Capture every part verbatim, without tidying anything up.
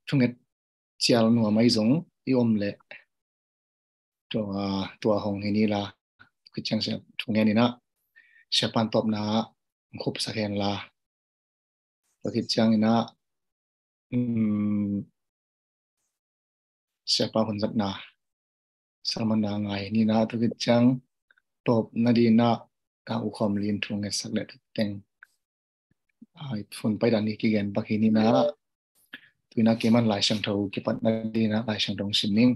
thunget cial nuam ahi zong i om leh tua, tua hong hi ni la, khit ciang sia thungen inah siapan tawpna khupsak hen la, tua khit ciang inah, um, siapa hun zatna sermonna ngai hi ni na, tua khit ciang tawpna dinah ka ukhawm lin thungetsak le tuteng, a, hun paidan ni kigen bak hi ni na. Tuina keman Lai Siangtho kipatna dinah Lai Siangtho sim ning.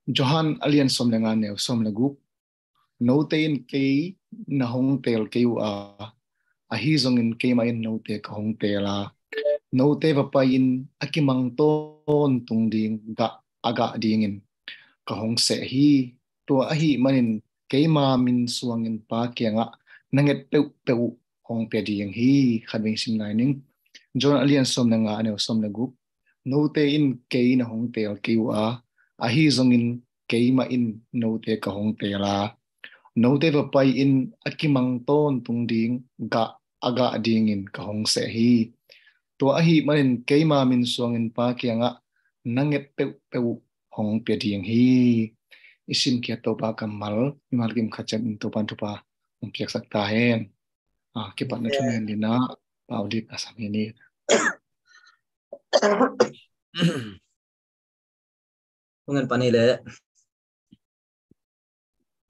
Johan a lian sawm le nga neu sawm le guk. Note in kei na hong teel kei uh a, ahi zongin keimah in note ka hong teel a, note va pai-in a kimang tawntung ding gah a gah dingin ka hong seh hi. Tua ahih manin keima min suangin Pa kiangah na nget peuhpeuh uh hong pia ding hi. Khat vei sim lai ning. Johan a lian sawm le nga a neu sawm le guk. Note in kei na hong teel kei uh a, ahi zongin keimah in note ka hong teel a, note va pai-in a kimang tawntung ding gah a gah dingin ka hong seh hi. Tua ahih manin keima min suangin Pa kiangah na nget peuhpeuh uh hong pia ding hi. I simkhiat Topa kammal mimal kim khat ciat in Topa in thupha hong piaksak ta hen. A, kipatna thungen dinah Pau Dik a sam hi ni. Hong en pan hi leh.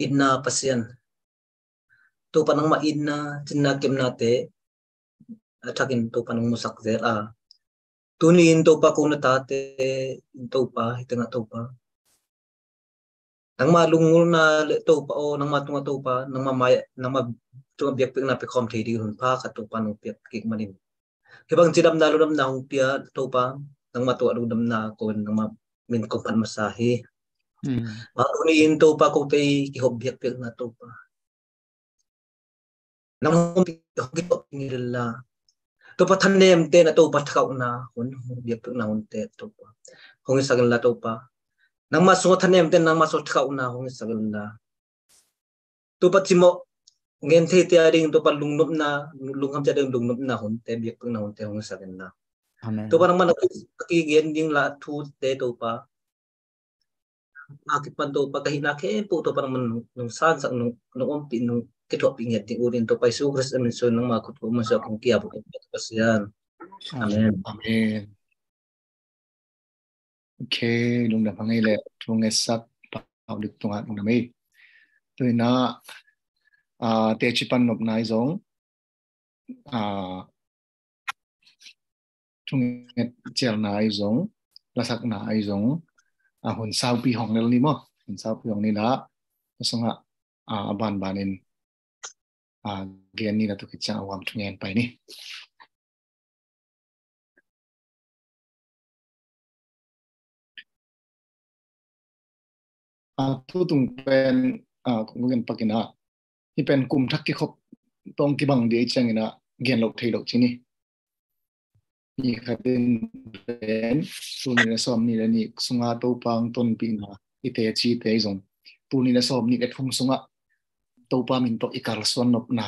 Itna Pasian, Topa nangmah itna, cinna kepnate a thakin Topa nong musak zel a, tuni in Topa ko na tate in Topa hi tengah Topa, nangmah lunggulhna le Topa aw, nangmah tungah Topa, nangmah mai, nangmah tungah biakpiakna pia khawm thei ding hun pha khat Topa nong piak kik manin, hih bang cidamna lungdamna hong pia Topa, nangmah tungah lungdamna ko in nangmah min kong phat masa hi. Mm. Mah tuni in Topa kote i kihop biakpiakna Topa, nang hong pi hong kihop ngil la. Topa thanemte na Topa thakauhna hun, hong biakpiakna hunte Topa hong hisak in la Topa, nangmah sungah thanemte nangmah sungah thakauhna hong hisak in la. Topa cimawh ngen theite a ding Topa lungnopna, lunghamte a ding lungnopna hunte, biakpiakna hunte hong hisak in la. Amen. Topa nangmah na kigen ding la thute Topa, a kipan Topa ka hihna khempeuh Topa nangmah nong, nong sansak, nong, nong ompih, nong kithuahpih ngiat ding uh in Topa Jesu Khrist a min suang nangmah khut ko masa kong kia bu Pasian. Amen. Amen. Ok, lungdam hang ei leh thungetsak Pau Dik tungah lungdam ei. Tuina, a, teci pan nopna i zong, a, thunget cialna i zong, lasakna i zong, a, hun saupi hong lel ni maw, hun saupi hong ni la, a sungah, a, a banbanin, a, gen ni la, tua khit ciang a huam thungen pai ni. A, tutung pen, a, kong gen pak in a, hih pen kum thak kikhop tawh kibang ding ahih ciangin a, gen loh thei loh ci ni. Ni khat in pen, tul nih le sawm nih le nih sunga Topa hong tonpihna i tecite i zong, tul nih le sawm nih le thum sungah Topa min tawh i kalsuan nopna,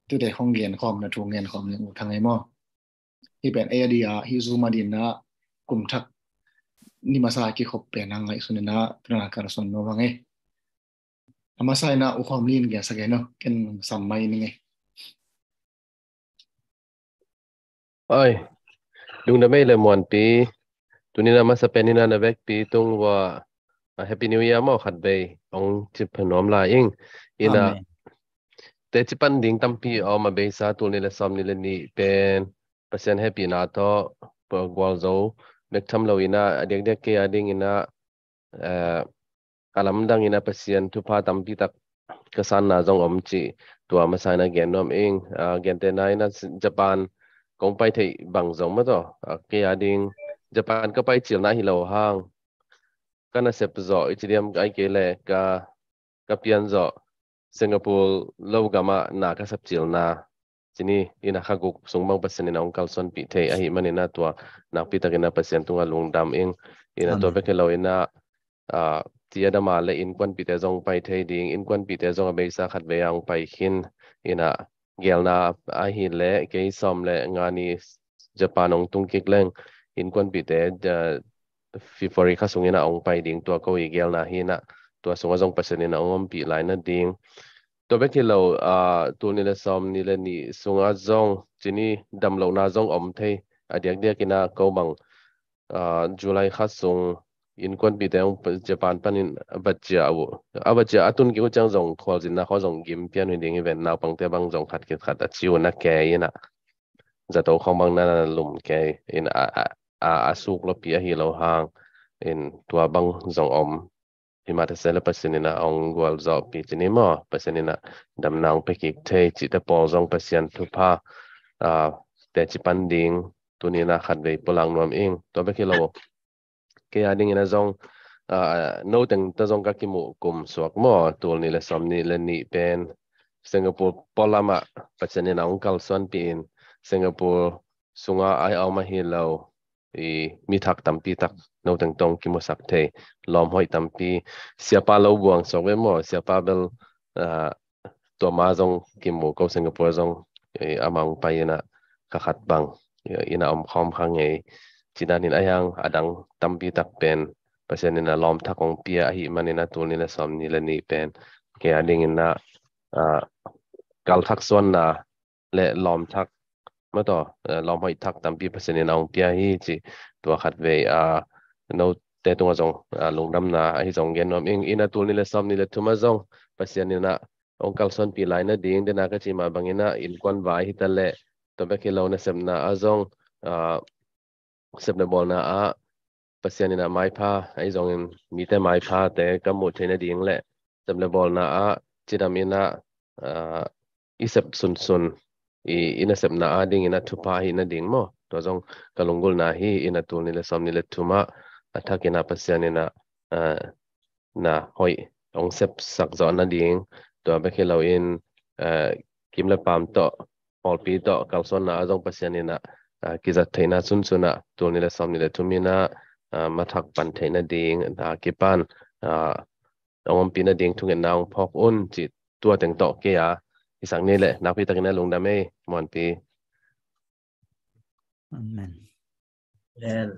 tute hong gen khawm na thu gen khawm ni uh thang ei maw. Hih pen ei a di a, hih Zoom a dingin a kum thak ni masa kikhop pen a ngaihsun in a, tuna kalsuan nuam hang ei. A masa in a U Khawm Lin gensak ei no, ken sam mai ning ei. Oi, lungdam ei le Muanpi. Tuni in a masa pen in a na vekpi tung uah, a, Happy New Year maw khat vei hong ci pha nuam lai ing. In a, amen, teci pan ding tampi om a, beisa tul nih le sawm nih le nih pen Pasian hehpihna tawh, pa gualzo bek tham lo in a, a diakdiak kei a dingin a, eh, a lamdang in a Pasian thupha tampi tak ka sanna zong om cih tua masa in a gen nuam ing. Ah, gentehna in a Japan kong pai theih bang zong maw tawh, ah, kei a ding Japan ka pai cilna hi lo hang, ka nasep zawh i ci diam, ahih kei leh ka, ka pian zawh Singapore lo gamah na ka sap cilna, ci ni, in a kha guk sung bang Pasian in a hong kalsuanpih thei ahih manin a tua nakpi takin a Pasian tungah lungdam ing. In a tua, amen, bek hi lo in a, ah, ci a dam a le innkuanpihte zong pai thei ding, innkuanpihte zong a beisa khat vei a hong pai khin. In a gelna ahih leh kei sawm le nga ni Japan hong tung kik leng, innkuanpihte, ah, February kha sungin a hong pai ding tua ko i gelna hi in a, tua sungah zong Pasian in a hong ompih lai nading. Tua bek hi lo, ah, tul nih le sawm nih le nih sungah zong cini damlohna zong om thei, a diakdiak in a ko bang, ah, July kha sung innkuanpihte hong pa-, Japan panin a va ciah uh, a va ciah a tun kik uh ciang zong khualzinna khawng zong gim pian uh hi ding hi ven, naupangte bang zong khat khit khat a ci uh na kei in a, zato khawng bang na lum kei in a, a, a, a suk lopi ahi lo hang in tua bang zong om. Hi mah ta se le Pasian in a hong gualzawhpih cini maw, Pasian in a damna hong pia kik thei cihte pawl zong Pasian thupha, ah, teci pan ding tuni in a khatvei pulak nuam ing. Tua bek hi lo, kei a ding in a zong, ah, no teng tawh zong ka kimuh kum suak maw, tul nih le sawm nih le nih pen Singapore pualam ah Pasian in a hong kalsuanpih in, Singapore sungah a om ahi lo i mi thak tampi tak no teng tawh hong kimusak thei, lawm hoih tampi, siapa lo buang suak ve maw, siapa bel, ah, tua ma zong kimu ko, Singapore zong, eh, amah hong pai in a kha khat bang, eh, in a om khawm kha ngei. Ci dan in a hiang a dang tampi tak pen Pasian in a lawm thak hong pia ahih man in a tul nih le sawm nih le nih pen kei a ding in a, ah, kalthak suanna le lawm thak, maw taw, eh, lawm hoih thak tampi Pasian in a hong pia hi ci, tua khatvei, ah, note tungah zong, ah, lungdamna ahi zong gen nuam ing. In a tul nih le sawm nih le thum ah zong Pasian in a hong kalsuanpih lai nading, den a ka cih mah bang in a innkuan vai hi ta leh, tua bek hi lo nasepna ah zong, ah, sep le bawlna ah Pasian in a maipha ahi zongin mite maiphate ka muh theih nading le sep le bawlna ah cidam in a, ah, i sep sunsun i, i nasepna a ding in a thupha hi nading maw. Tua zong ka lunggulhna hi. In a tul nih le sawm nih le thum ah a thak in a Pasian in a, ah, na hoih hong sepsak zawh nading, tua bek hi lo in, ah, kim le paam tawh, pawlpi tawh kalsuanna ah zong Pasian in a, ah, kizat theihna sunsun ah tul nih le sawm nih le thum in a, ah, mathak pan theih nading, ah, kipan, ah, hong ompih nading thungetna hong phawk un ci, tua teng tawh kei a hisak ni le, nakpi takin a lungdam ei, Muanpi. Amen. Amen.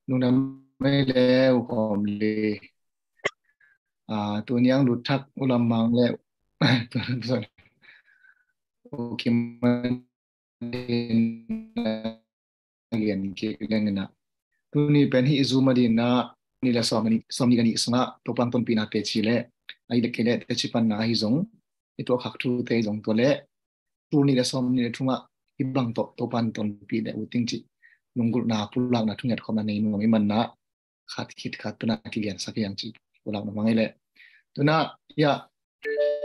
Lungdam ei le U Khawm Li. Ah, tuni a hong lut thak U Lam Mang le, sorry, U Kim Man in a lian kik leng in a, tuni pen hih Zoom a ding in a, tul nih le sawm nih, sawm nih le nih sungah Topa hong tonpihna teci le, ahih kei leh teci panna ahi zong, i tuahkhak thute ahi zong, tua le tul nih le sawm nih le thum ah hih bang tawh Topa hong tonpih le uh ting cih lunggulhna, pulakna, thungetkhawmna nei nuam i hih man in a, khat khit khat pen a kiliansak hi hang ci pulak nuam ing ei le. Tu in a, ya,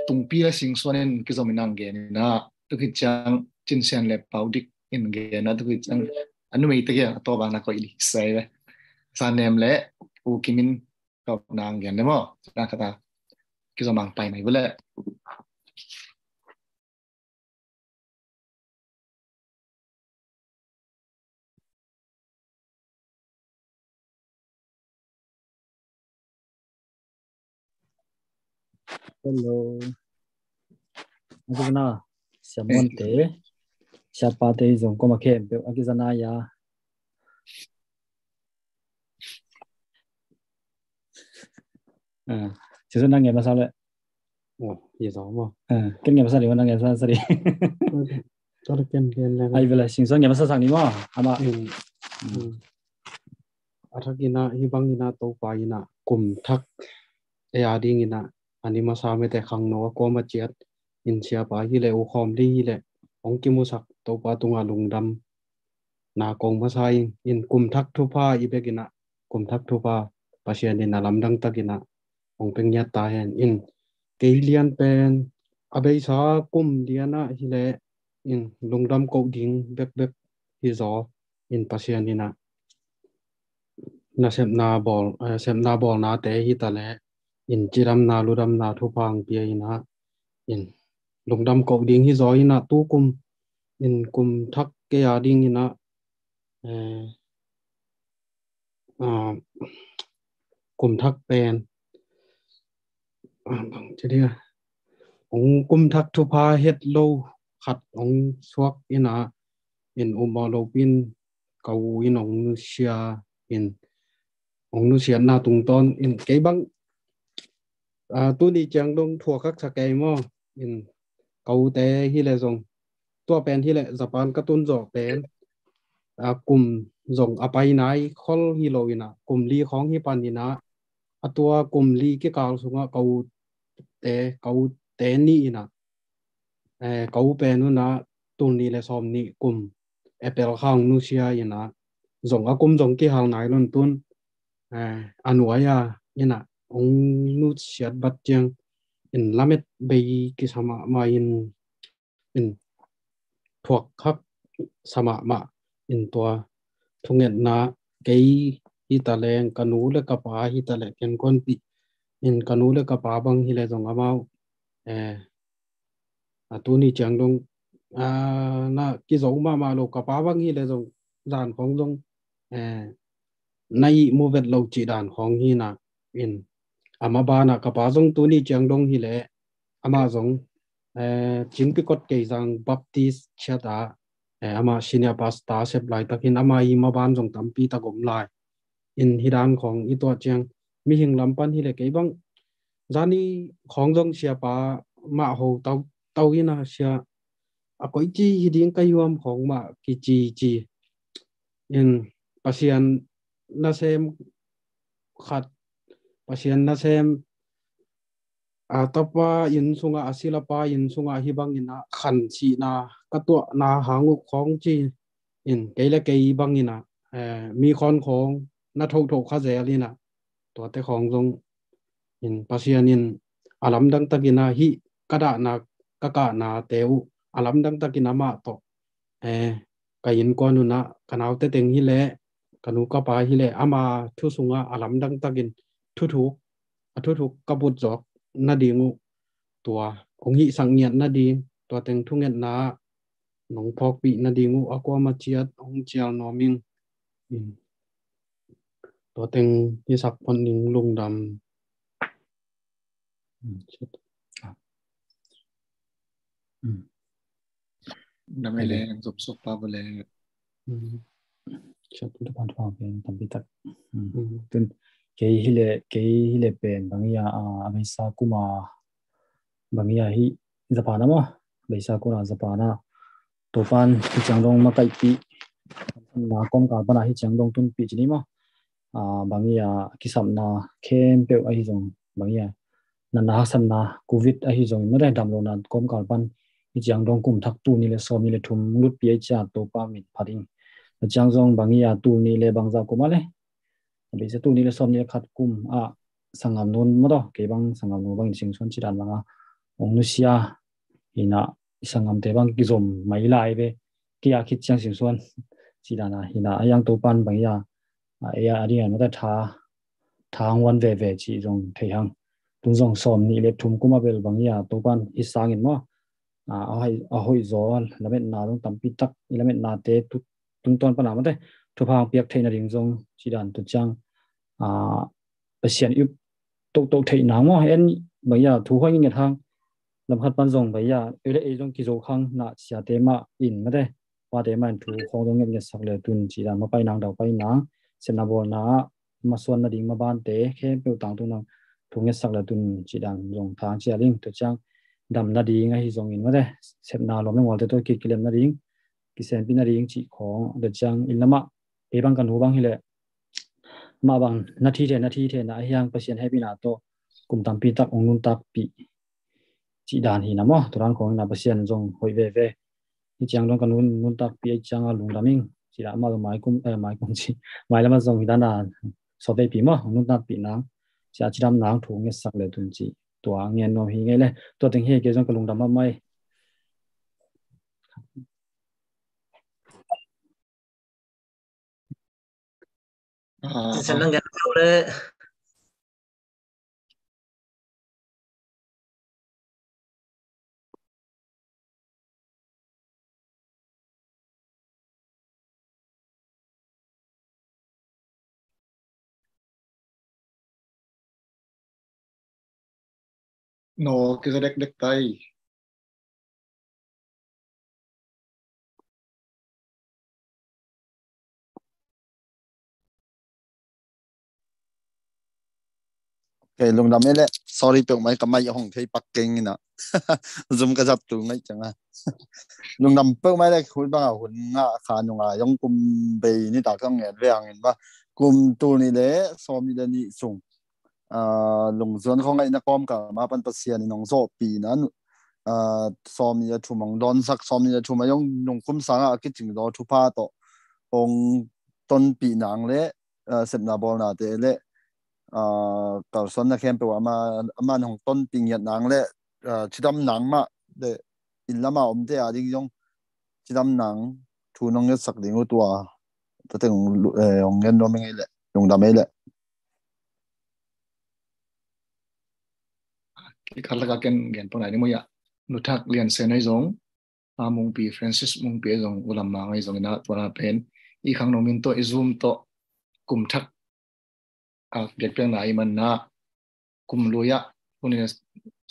Tungpi le Singsuan in kizom in a hong gen in a, tu khit ciang Cin Sian le Pau Dik in gen a, tu khit ciang a numei te kia a tawp a na koih ding sa ei ve. Sa Nem le U Kim in kawkna hong gen le maw. Tu in a khat a kizom a hong pai mai ve le. Hello. A kizana, Sia Muante, Sia Pate zong koma khempeuh a kizana ya. Ah, Sia Zon nang ngen masa le. Oh, ya zong mo. Ah, ken ngen masa ni mo, nang ngen masa ni. Tor ken ken le. Ai, bela Singsuan ngen masa sak ni mo. Ama. Hmm. Hmm. A thak in a, hih bang in a Topa in a kum thak ei a ding in a, a ni masa mete khangno a kawm a ciat in Siapa hi le U Khawm Li hi le hong kimusak Topa tungah lungdamna kong masa ing. In kum thak thupha i bek in a, kum thak thupha Pasian in a lamdang tak in a hong pia ngiat ta hen. In kei lian pen a beisa kum lian ah hi le in lungdam koh ding bekbek hi zaw in Pasian in a nasepna bawl, eh, sepna bawlnate hi ta le in cidamna ludamna thupha hong pia in a, in lungdam koh ding hi zaw in a, tu kum in kum thak kei a ding in a, eh, ah, kum thak pen, ah, bang ci ding a, hong kum thak thupha het lo khat hong suak in ah, in um aw lopin ka u in hong nusia in, hong nusiatna tungtawn in kei bang, ah, tuni ciang dong thuak haksa kei maw. In ka ute hi leh zong, tua pen hi leh Japan ka tun zawh pen, ah, kum zong a pai nai khol hi lo in ah, kum li khawng hi pan in ah, a tua kum li kikal sungah ka ute, ka ute nih in ah, eh, ka u pen un ah tul nih le sawm nih kum April kha hong nusia in ah, zong a kum zong kihal nai lo in tun, eh, a nuai a in ah hong nusiat bat ciang in lamet bei kisa mahmah in, in thuak haksa mahmah in tua thungetna kei hi ta leng, ka nu le ka pa hi ta leh ken kuanpih in, ka nu le ka pa bang hi leh zong amau, eh, a tuni ciang dong, ah, na kizo mahmah lo, ka pa bang hi leh zong zan khawng zong, eh, na ihmu vet lo cih dan khawng hi in ah, in ama banah ka pa zong tuni ciang dong hi leh amah zong, eh, Cingpikot Keizang Baptist Church ah, eh, amah senior pastor sep laitak hi in, ama i ma ban zong tampi tak om lai. In hi dan khawng i tuah ciang mihing lam pan hi leh kei bang zani khawng zong siapa mah ho tau, tau in ah sia a koici hi ding ka hiam khawng mah kicici in, Pasian nasem khat, Pasian nasem, a tapa inn sungah, a silapa inn sungah hi bang in ah khan sihna ka tuahna hang uh khawng ci in, kei le kei bang in ah, eh, mi khawn khawng na thotho kha zel in ah, tuate khawng zong in Pasian in a lamdang tak in ah hih ka dahna, ka kahnate uh a lamdang tak in amah tawh, eh, ka innkuan un ah ka naute teng hi leh, ka nu ka pa hi leh, ama thu sungah a lamdang tak in thuthuk, a thuthuk ka butzawk nading uh, tua hong hihsak ngiat nading, tua teng thungetna ah nong phawkpih nading uh a kuamah ciat hong cial nuam ing. Tua teng hisak phot ning. Lungdam. Namai le, ang zop sok pa bo le. Siap tu pan pa pen tampi tak. Tun kei hi leh, kei hi leh pen bang ia, a, a beisa kuma bang ia hi Japan ah maw. Beisa kuma Japan ah Topan hi ciang dong makaihpih na kawmkal pan ah hi ciang dong tunpih ci ni maw. A, bang ia kisapna khempeuh ahi zong, bang ia natna haksatna covid ahi zong, mate damlohna kawmkal pan hi ciang dong kum thak tul nih le sawm nih le thum lutpih ahi ciang Topa min phat ing. Hi ciang zong bang ia tul nih le bangzah kum a le, a beisa tul nih le sawm nih le khat kum ah sanggam nu maw, kei bang sanggam nu bangin Singsuan ci dan bang a hong nusia hi in ah, i sanggamte bang kizom mai lai ve. Kei a khit ciang Singsuan ci dan a hi in ah, a hiang Topan bang ia, a, ei a ding a mate tha, tha hong wan veve cih zong thei hang. Tun zong sawm nih le thum kum a bel bang ia Topan hi sangin maw, a, a hoih, a hoih zaw lametna zong tampi tak, i lametnate tu, tungtawn pan a mate thupha hong piak theih nading zong ci dan tu ciang, a, Pasian i up tohtoh theih nang maw, en bang ia thu huai nginget hang. Lam khat pan zong bang ia ei le ei zong kizo khang na, siate mah in mate, pate mah in thu khawng zong ngetnget sak le tun ci dan, mapai nang daupai nang, sepna bawlna ah masuan nading mabante khempeuh tangtung nang thu ngetsak le tun ci dan zong thang cial ing. Tua ciang dam nading ahi zongin mate, sepna lawm le ngualte tawh kikilem nading, kisempih nading cih khawng. Tua ciang inn lamah ei bang ka nu bang hi leh, mah bang na thi thei, na thi thei na a hiang Pasian hehpihna tawh kum tampi tak hong nuntakpih cih dan hi na maw. Tua dan khawng hi na, Pasian zong hoih veve. Hi ciang dong ka nun, nuntakpih ahi ciang a lungdam ing ci dan, amah zong maikum, eh, maikum ci, mailam ah zong hi dan a sawtveipi maw, hong nuntakpih nang ci a, cidam nang thu ngetsak le tun ci. Tua ngen nuam hi ngei le. Tua teng hi, kei zong ka lungdam mahmah hi. Ah, Sisan ah. Nang gen le. No, kiza dekdek tai. Kei lungdam ei le, sorry peuhmah ei, ka mai hong thei pak keng ina. Zoom ka zat tu ngai cianga. Lungdam peuhmah ei le, khui banga hun ngah kha nunga zong kum bei ni tak zong ngen ve hangin ba. Kum tul nih le sawm nih le nih sung. Aa, lungzuan khong ngaihna kawmkal ma pan Pasian in hong zawhpihna, aa, sawm nih le thum hong dawnsak, sawm nih le thum a zong nungkum sangah a kicing zaw thupha tawh hong tonpih nang le, aa, sepna bawlnate le, aa, kalsuanna khempeuh ama, aman hong tonpih ngiat nang le, aa, cidam nang mah le, inn lama omte a ding zong cidam nang thu nong ngetsak ding uh tua. Tua teng hong lu-, eh, hong ngen nuam ing ei le, lungdam ei le. Kei khat laka ken gen pawh nai ni maw ia. Nu Thak Lian Sen ahi zong, a Mungpi, Francis Mungpi ahi zong, U Lam Mang ahi zong ina, tua na pen i khangno min tawh, i Zoom tawh, kum thak a biakpiakna i manna, kum lui ah, tul nih le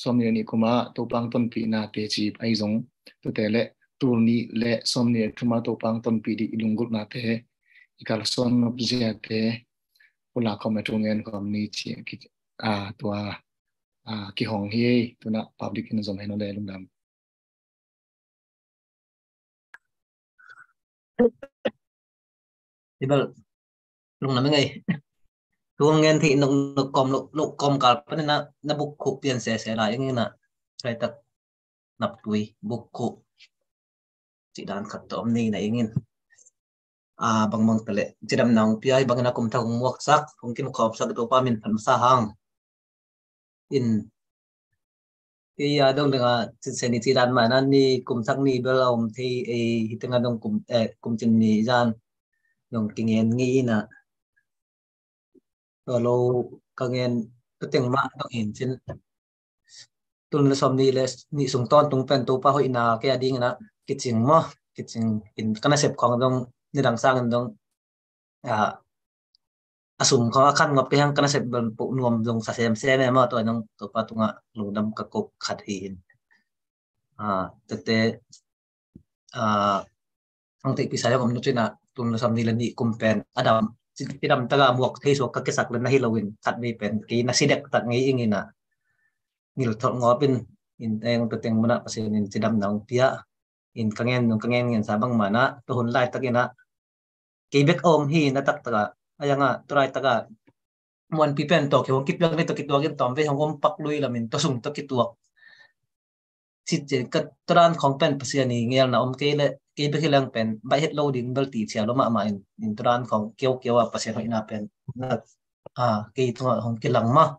sawm nih le nih kum ah Topa hong tonpihna teci ahi zong, tuate le tul nih le sawm nih le thum ah Topa hong tonpih ding i lunggulhnate, i kalsuan nopziate, pulak khawm le thu ngen khawm ni ci, ki, a, tua, a, kihong hi, tu na public in zom hen aw le lungdam. Hi bel, lungdam ing ei. Thu ngen theih nop, nop kawm, nop, nop kawmkal panin na, na buk khuh pian sese lai ing ina. Laitak naptui buk khuh cih dan khat tawh om ni na ing in. A, bangbang tale cidamna hong pia, hih bangin a kum thak hong muaksak, hong kinkhawmsak, Topa min phat masa hang. In, kei a dong ding a, ci, se ni ci dan mah na, ni kum thak ni bel a om thei, ei, hi teng a dong kum, eh, kum cin ni zan dong kingen ngei ina. Tua lo ka ngen, tua teng mah dong in cin. Tul nih le sawm nih le nih sung tawntung pen Topa hoihna kei a ding ina kicing maw, kicing in ka nasep khawng dong, nidang sangin dong, a, a sum khawng a khan ngap kei hang ka nasep bel poh nuam zong sa semsem e maw, tua nong Topa tungah lungdam ka ko khat hi in. A, tete, a, hong theihpih sa zong om nu cina, tul nih le sawm nih le nih kum pen a dam, ci, cidam taka muak thei suak ka kisak le na hi loin, khat vei pen kei na si dektak ngei ing ina, ngiltholh ngawp in, in eng tua teng munah Pasian in cidamna hong pia. In ka ngen nung ka ngen ngen sa bangmah na, tua hun laitak ina kei bek a om hi na taktak a, a yang a tua laitak a muanpi pen tawh kei hong kituak ni, tawh kituak in tawm vei hong om pak lui lamin tua sung tawh kituak. Citcin ka tua dan khawng pen Pasian i ngelna om kei le, kei bek hi leng pen baih het lo ding bel ti cia lo mahmah in, in tua dan khawng kiaukiau a Pasian hoihna pen na, a, kei tungah hong kilang mah.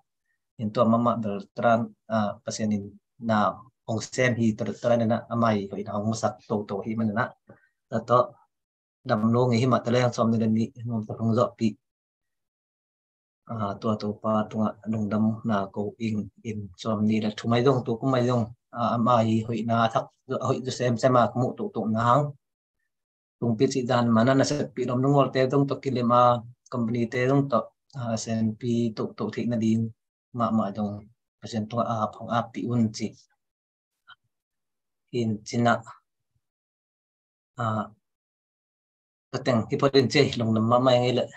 In tua mahmah bel tua dan, a, Pasian in na hong sem hi, tua, tua dan ina a mai hoihna hong musak toto hi manina. Tua tawh dam lo ngei hi mah ta leng sawm nih le nih nuam tak hong zawhpih. A, tua Topa tungah lungdamna ko ing in, sawm nih le thum ahi zong, tu kum ahi zong, a, ama i hoihna a thak, a hoih zaw semsem a ka muh tuhtuh nang. Tungpi cih dan mana naseppih lawm lungawlte zong tawh kilem a, company te zong tawh, a, senpi tuhtuh theih nading mahmah zong Pasian tungah a hong appih un cih. In cinah, a, ka teng hi phot in ci, lungdam mahmah ing ei leh.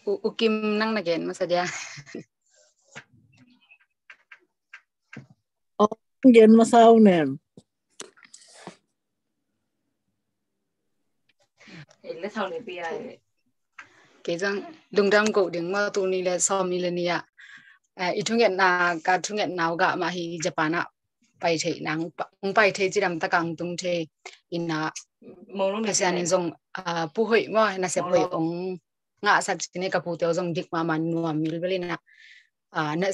U, U Kim nang na gen masa dia. Aw, gen masa uh nem. Kei zong lungdam ko ding maw, tul nih le sawm nih le nih ah, eh, i thungetna, ka thungetna uh gah mah hi Japan ah pai thei nang, hong pai thei, cidam taka hong tung thei ina, Pasian in zong, ah, pu hoih maw, nasep hoih hong ngahsak cine, ka pute uh zong dik mahmah, nuam milbel ina, ah, na,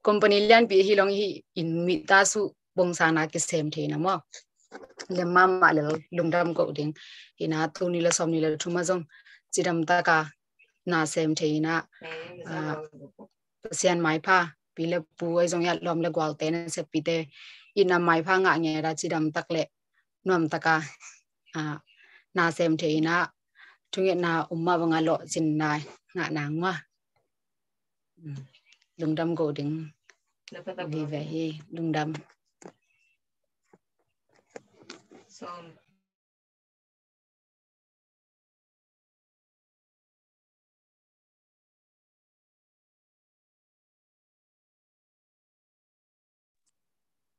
company lianpi hi long hi in mita su bongsana kisem thei na maw. Lem mahmah lel, lungdam ko ding ina, tul nih le sawm nih le thum ah zong cidam taka na sem thei ina, ah, Pasian maipha pi le pu ei zong ya lawm le gualte na siapite ina maipha ngah ngeta cidam tak le nuam taka na sem thei ina thungetna umma banga lawh cinna ngah nang ma. Lungdam go ding vive hi. Lungdam.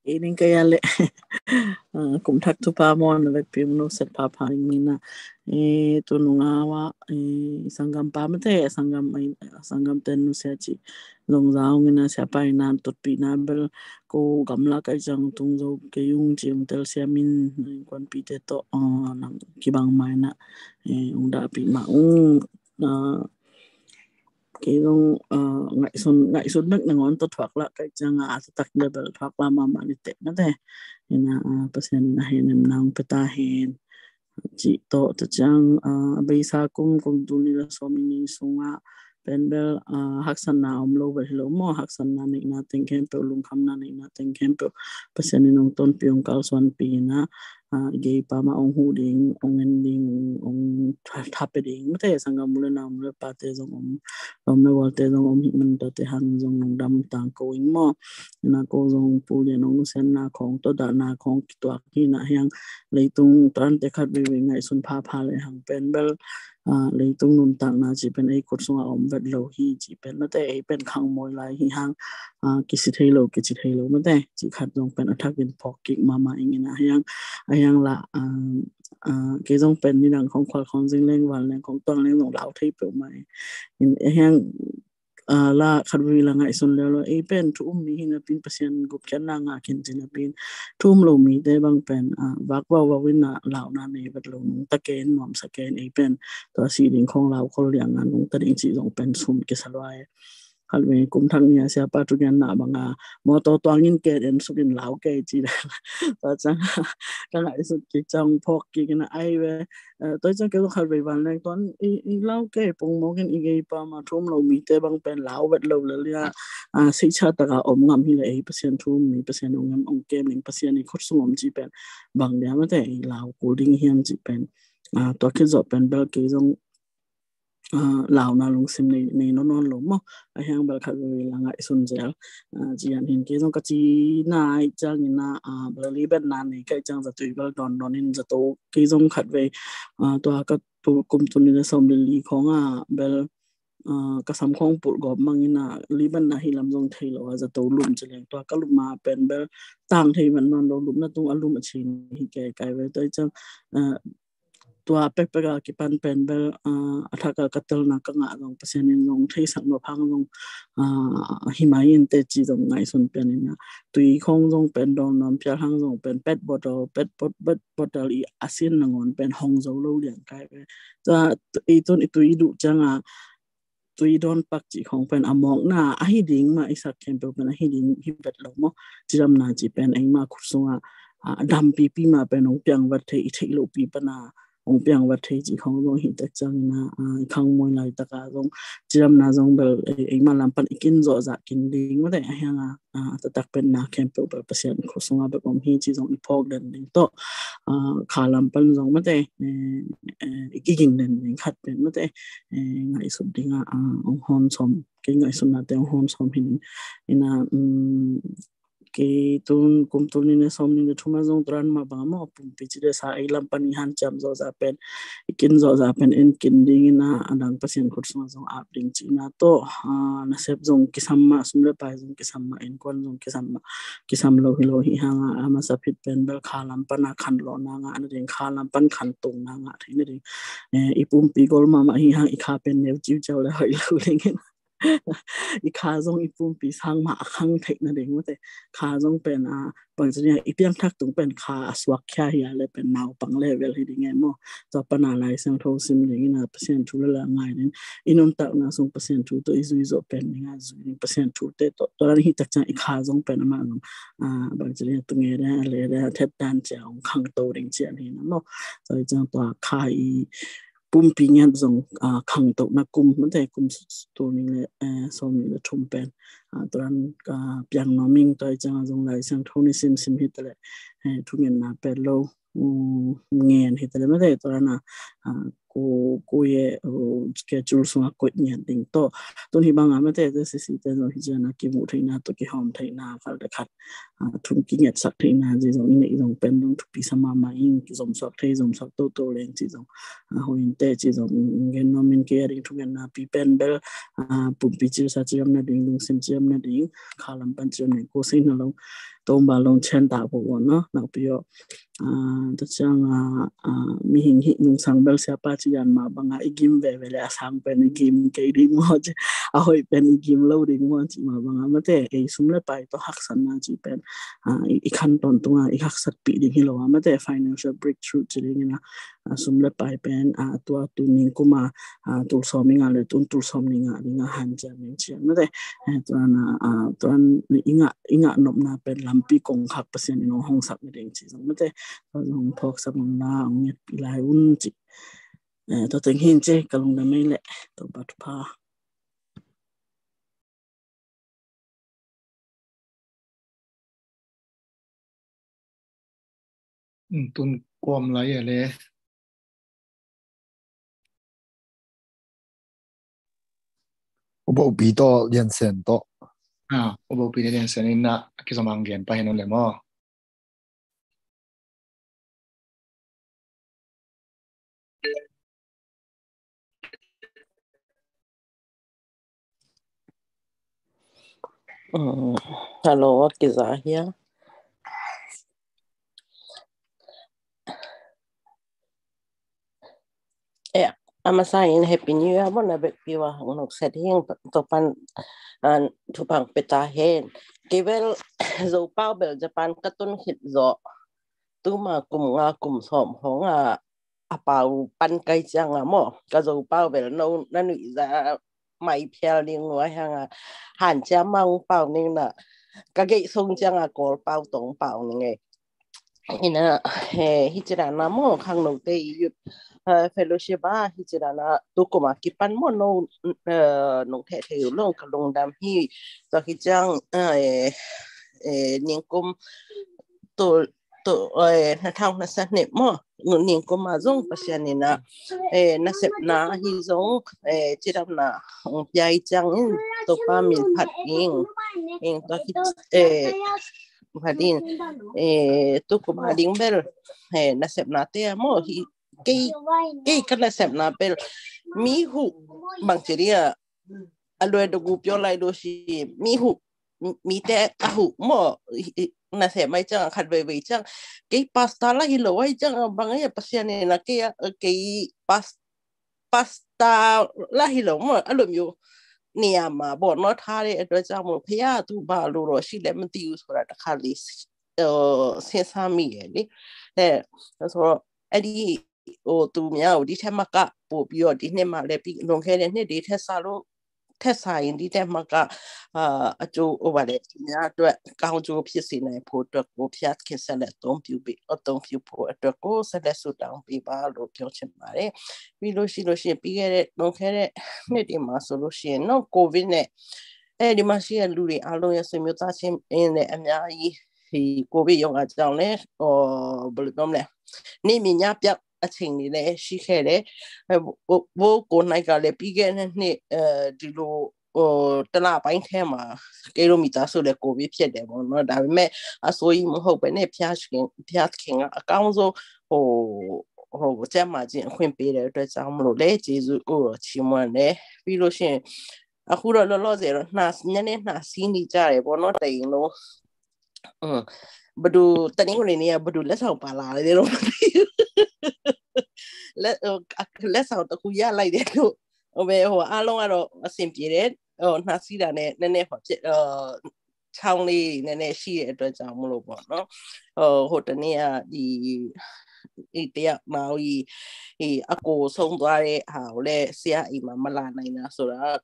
Ining kaya le kum thak tu pa mon vekpi ung no set pa pa ing mina. Tu nunga wa sanggam pa mate sanggam sanggam ten nu sia ci zong zau ngina sia pa ina tutpi na bel ko gamla kai cang tung zo ke yung ci ung tel sia min kuan pi te to nang kibang mai na ung da pi ma ung. Kei zong ngaihsun ngaihsun bek nangawn tawh thuak lah kai cianga a taktak bebel thuak lah mahmah ni teh mate. Ina Pasian ina hen em nang peta hen cih tawh ta ciang a beisa kum kum tul ni la sawm ni sungah pen bel haksatna om lo bel hi lo maw, haksatna neihna teng khempeuh lungkhamna neihna teng khempeuh Pasian in hong tonpih hong kalsuanpi ina gei pa mah ong hu ding ong en ding ong tha pe ding mate sanggam mu le nau mu le pate zong om lom le gualte zong om hih man tate hang zong lungdam tang ko ing maw. Na ko zong pu lian ong nusianna khong to dahna khong kituak hi na hiang leitung tarante khat veve ngaihsun phapha le hang pen bel leitung nuntakna ci pen ei khut sunga om vet lo hi ci pen mate ei pen khang mawi lai hi hang kisi thei lo kici thei lo mate ci khat zong pen a thakin phawk kik mahmah ing ina hiang a hiang lah kei zong pen nidang khong khual khong zing leng val leng khong tuang leng zong lau thei peuh mai in a hiang la khat vui la ngaihsun lelo ei pen thu um mi hi na pin Pasian gupkhiatna ngah khin ci na pin thu um lo mite bang pen vak vau vau in na launa nei vet lo nung ta ken nuamsa ken ei pen tua si ding khong lau khol liang a nung ta ding ci zong pen sum kisa luai. Khat vei kum thak nia siapa thukian na banga mawtaw tuangin ket en sukin lau kei ci le tua cang ka ngaihsut kik cang phawk kik ina ai ve. Tua cang kei zong khat vei van leng tuan i lau kei pongmawkin i gei pa ma thum lo mite bang pen lau vet lo le lia seicha taka om ngam hi le ei Pasian thum mi Pasian ong ngam ong kem ning Pasian i khut sung om ci pen bang lia mate i lau kul ding hiam ci pen tua khit zawh pen bel kei zong launa lungsim nei nei non non lo maw a hiang bel khat vei la ngaihsun zel. Cian hin kei zong ka ci nai ciang ina bel li bet na nei kai ciang zatui bel don don in zato kei zong khat vei tua ka tu kum tu ni le som li li khong a bel ka sam khong pul gop mang ina li bet na hi lam zong thei lo a zato lum ci leng tua ka lum a pen bel tang thei man non lo lum na tung a lum a chin hi kai kai vei tua ciang tua pekpek a kipan pen bel a thak a ka telna ka ngah zong Pasian in zong theisak nop hang zong hi mai in te ci zong ngaihsun pen ina tui khong zong pen dong nom pial hang zong pen pet bottle pet pot pet bottle i a sin nangon pen hong zo lo liang kai ve. Tua i tun i tui duh ciang a tui dawn pak cih khong pen a mawkna ahi ding mah i sak khempeuh pen ahi ding hi vet lo maw. Cidamna cih pen engmah khut sungah a dampipi mah pen hong piang vat thei i theih lohpi pana hong piang vat thei cih khong zong hi tek ciangin a i khang mawi laitaka zong cidamna zong bel engmah lam pan i kin zawhzah kin ding mate a hianga a taktak pen na khempeuh bel Pasian khut sungah bek om hi ci zong i phawk den ding tawh kha lam pan zong mate i kiging den ding khat pen mate ngaihsut dingah ong hon sawm kei ngaihsutnate ong hon sawm hi ding ina kei tun kum tul ni le sawm ni le thum a zong turan mah bang a maw pumpi ci le sa ei lam pan i hanciam zawhzah pen i kin zawhzah pen en kin dingin a dang Pasian khut sungah zong ap ding cihna tawh nasep zong kisam mah sum le pai zong kisam mah innkuan zong kisam mah kisam lo hi lo hi hanga a masa phit pen bel kha lam pana khan lawhna ngah nading kha lam pan khan tungna ngah thei nading i pumpi gol mahmah hi hang i kha pen neu ciuciau le hoih lo dingin i kha zong i pumpi sang mah a khang theih nading mate kha zong pen a bangci nia i piangthak tung pen kha a suak khia hi a le pen naupang level hi ding e maw. Tua pana Lai Siangtho sim dingin a Pasian thu le la ngai ding i nuntakna sung Pasian thu tawh i zui zawh pen ding a zui ding Pasian thu te tawh tua dan hi tak ciang i kha zong pen amah zong bangci nia tunge le le thet dan cia ong khangto ding cian hi na maw. Tua i ciang tua kha i pumpi ngiat zong khangtohna kum mate kum tul ni le sawm ni le thum pen Tua dan ka piang nuam ing. Tua hi ciangah zong Lai Siangtho ni simsim hi taleh thungetna pet lo ngen hi taleh mate, tua dan a ko ko ye schedule sungah koih ngiat ding tawh. Tun hi bangah mate, te sisi te zong hi ciangah kimuh theihna tawh kihawm theihna khat le khat thun kingetsak theihna ci zong i neih zong pen zong thupi sa mahmah ing. Kizomsuak thei zomsuak toto leng ci zong a hoih inteh ci zong gen nuam ing. Kei a ding thungetna pi pen bel pumpi cilsa ciam nading, lungsim ciam nading, khalam pan ciam nading ko sing na long tong ba long chen ta po no nakpi aw. Tua ciangah mihing hih nungsang bel siapa ci yan mah bangah i gim veve le a sang pen i gim kei ding maw ci, a hoih pen i gim lo ding maw ci mah bangah mate, ei sum le pai tawh haksatna ci pen i khan tawntunga i haksatpih ding hi lo a mate, financial breakthrough ci ding ina sum le pai pen tua tu ningkuma tul sawm i ngah le tun tul sawm ni ngah ding a hanciam ing ciang mate. Tuan i ngah nopna pen lampi kongkhak Pasian in hong hongsak ni ding ci zong mate. Tua zong phawksak un la hong ngetpih lai un ci. Tua teng hi in ci, ka lungdam ei leh. Topa thupha. Tun kuam lai a le. U Bopi tawh Lian Sen tawh. U Bopi le Lian Sen in na kizom ang gen pa hi no le maw. Hello, a kiza hia? Eh, a masa in Happy New Year bona bek piwa unuk set hing topan thupang peta hen. Kei bel Zopau bel Japan ka tun khit zo. Tuma kum nga kum sawm hong a a pau pan kai ciang a maw, ka Zopau bel no na nuih za mai phial ding ua hiang a hanciam mang pau ning na ka geih sung ciang a Kawl pau tong pau ning ei. Ina hi ci dan a maw khangnote i youth fellowship a hi ci dan a tukuma kipan maw no nong theh thei uh long ka lungdam hi. Tua hi ciang ningkum tul tul na thau na sa hnep maw ningkuma zong Pasian ina nasepna hi zong cidamna piai ciang in Topa min phat ing ing tua hi phat in tukuma ding bel nasepna te maw hi kei kei ka nasepna bel mi hu bang ci dia a lue dogu pio lai do si mi hu mi te a hu maw nasep mai ciang a khat veivei ciang kei pasta la hi lo ai ciang a bang ai Pasian ina kei kei pas pasta la hi lo maw a lum yu niam a bon no tha le a doi ciang maw phia tu ba lu ro si le man ti yu so la ta kha li se sa mi e ni le so a di o tu mia o di the ma ka po pi o di ne ma le pi nong khe le ne di the sa lo ထက်စာရင်ဒီထက်မကအာအကျိုးအိုးပါတယ်သူများအတွက်ကောင်းကျိုးဖြစ်စေနိုင်ဖို့အတွက်ကိုဘုရားသခင်ဆက်လက်အသုံးပြုပြီးအသုံးပြုဖို့အတွက်ကိုဆက်လက်ဆုတောင်းပေးပါလို့ပြောချင်ပါတယ်ပြီးလို့ရှိလို့ရှိရင်ပြီးခဲ့တဲ့လွန်ခဲ့တဲ့နှစ်တွေမှာဆိုလို့ရှိရင်နော်ကိုဗစ်နဲ့အဲဒီမှာရှိတဲ့လူတွေအားလုံးရဲ့ဆွေမျိုးသားချင်းတွေနဲ့အများကြီးဒီကိုဗစ်ရောဂါကြောင့်လည်းဟိုဘယ်လိုပြောမလဲနေမြင်ညပြအချိန်တွေလည်းရှိခဲ့တယ်ဘိုးကိုနိုင်ကလည်းပြီးခဲ့တဲ့နှစ်အဲဒီလိုဟိုတလပိုင်းထဲမှာကဲလို့မိသားစုလည်းကိုဗစ်ဖြစ်တယ်ပေါ့နော်ဒါပေမဲ့အစိုးရမဟုတ်ပဲနဲ့ဖျားရှင်ဖျားခင်ကအကောင်းဆုံးဟိုဟိုကျမ်းမာခြင်းအခွင့်ပေးတဲ့အတွက်ကြောင့်မလို့လဲကျေးဇူးကိုချီးမွမ်းတယ်ပြီးလို့ရှိရင်အခုတော့လောလောဆယ်တော့နှာနည်းနည်းနှာစီးနေကြတယ်ပေါ့နော်တရင်လုံးဘဒူတနင်္ဂနွေနေ့ကဘဒူလက်ဆောင်ပါလာတယ်လို့မသိဘူးလက်လက်ဆောင်တစ်ခုရလိုက်တယ်လို့ဟိုပဲဟိုအားလုံးကတော့အဆင်ပြေတယ်ဟိုနှာစီးတာနဲ့နည်းနည်းဟိုချောင်းလေးနည်းနည်းရှိတဲ့အတွက်ကြောင့်မလို့ပေါ့နော်ဟိုဟိုတနေ့ကဒီဒီတရားမအောင်ကြီးဒီအကိုဆုံးသွားတဲ့ဟာကိုလည်းဆရာအိမ်မှာမလာနိုင်တာဆိုတော့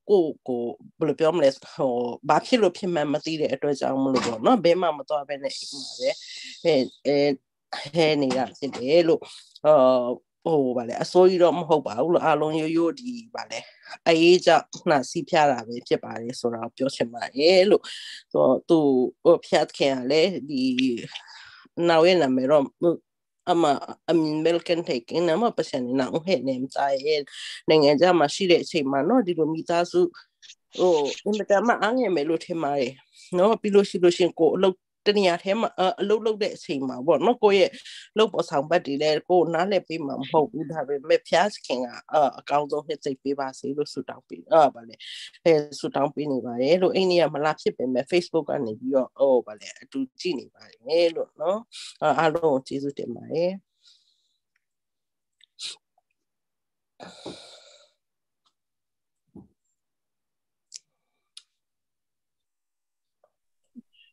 ကိုကိုဘယ်လိုပြောမလဲဟိုဘာဖြစ်လို့ဖြစ်မှန်းမသိတဲ့အတွက်ကြောင့်မလို့ပေါ့နော်ဘဲမှမသွားဘဲနဲ့အိမ်မှာပဲအဲအဲဟဲနေတာဖြစ်တယ်လို့ဟို အို ဘာလဲ အဆိုးကြီးတော့မဟုတ်ပါဘူးလို့ အားလုံးရိုးရိုးဒီပါလဲ အရေးကြောင့်နှာစီးဖျားတာပဲဖြစ်ပါတယ်ဆိုတာကိုပြောချင်ပါတယ်လို့ဆိုတော့သူဟိုဖျားသခင်ကလည်းဒီနောက်ရဲ့နာမည်တော့အမအမင်ဘယ်ကန်ထိုင်ကင်းနမပစံနေနာဦးဟဲ့နေမသားရဲ့နိုင်ငံခြားမှာရှိတဲ့အချိန်မှာနော်ဒီလိုမိသားစုဟိုအင်မတန်မှအားငယ်မယ်လို့ထင်ပါတယ်နော်ပြီးလို့ရှိလို့ရှိရင်ကိုယ်အလုပ်တနေရာထဲမှာအလုပ်လုပ်တဲ့အချိန်မှာပေါ့နော်ကိုယ့်ရဲ့လုပ်ပေါ်ဆောင်ဘက်တွေလည်းကိုယ်နားလည်ပေးမှာမဟုတ်ဘူးဒါပေမဲ့ဖျားသခင်ကအကောင်းဆုံးနှစ်သိပ်ပေးပါစေလို့ဆုတောင်းပေးအဲဗာလေအဲဆုတောင်းပေးနေပါတယ်လို့အိမ်နေရမလားဖြစ်ပေမဲ့ Facebook ကနေပြီးတော့ဟိုဗာလေအတူကြည့်နေပါတယ်လို့နော်အားလုံးကိုကျေးဇူးတင်ပါတယ်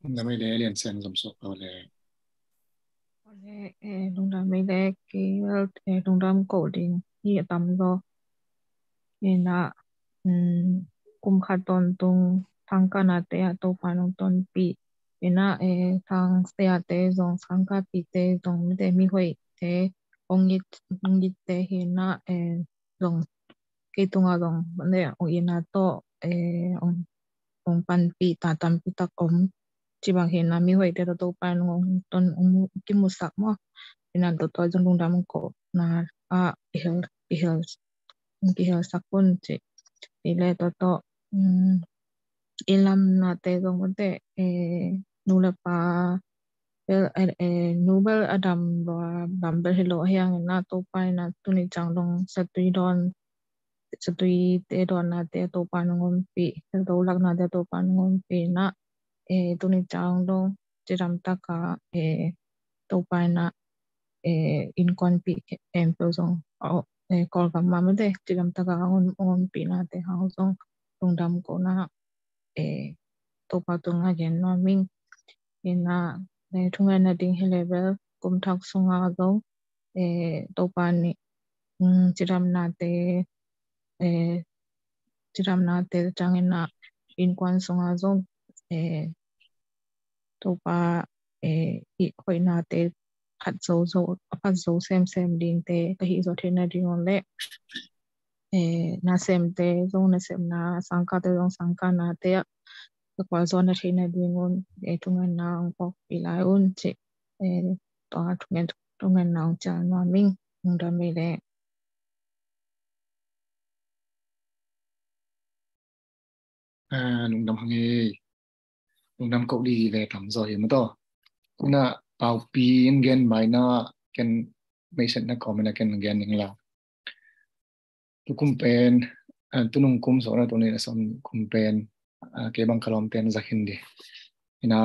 Lungdam ei le Lian Sian zom suak lo le. Ole, eh, lungdam ei le kei eh, lungdam ko ding hi a tam lo. Ina, um, kum khat tawntung thangkanate a Topa nong tonpih. Ina, eh, thangsiate zong thangkapihte zong mite mihoihte ong it ong itte hi ina, eh, zong kei tunga zong ne ong ina tawh eh ong ong panpih ta tampi tak om. Ci bang hi ina mihoihte tawh Topa in ong ton ong kimusak maw. Ina tawh tawh zong lungdam ko na a kihel kihel kihel sak un ci. Ile tawh tawh um, i lam nate zong mute eh nu le pa bel eh, eh, nu bel a dam lo a dam bel hi lo a hiang ina Topa ina tuni cang dong satui dawn satui te dawn nate Topa nong ompih satui lak nate Topa nong ompih ina eh tuni cang dong cidam taka eh Topa ina eh innkuanpih em peuh zong eh Kawlgam mah mate cidam taka ong ompih nate hang zong lungdam ko na eh Topa tunga gen nuam ing. Ina eh thungetna ding hi le bel kum thak sunga zong eh Topa ni um, cidamnate eh cidamnate cangina innkuan sunga zong eh Topa eh i hoihnate phat zo zo a phat zo semsem dingte ka hih zo theihna ding on le eh nasemte zong nasemna sangkate zong sangkanate ah ka kual zo na theihna ding un eh thungetna ong pawkpih lai un ci eh tua thunget thungetna ong cial nuam ing. Lungdam ei le. Lungdam hang ei. Lungdam ko di le tam zaw hi maw taw. Ina paupi in gen mai na ken meiset na kawm ina ken gen ning la. Tukum pen tunung kum sawna tuni na som kum pen kei bang ka lawmten zak hin di. Ina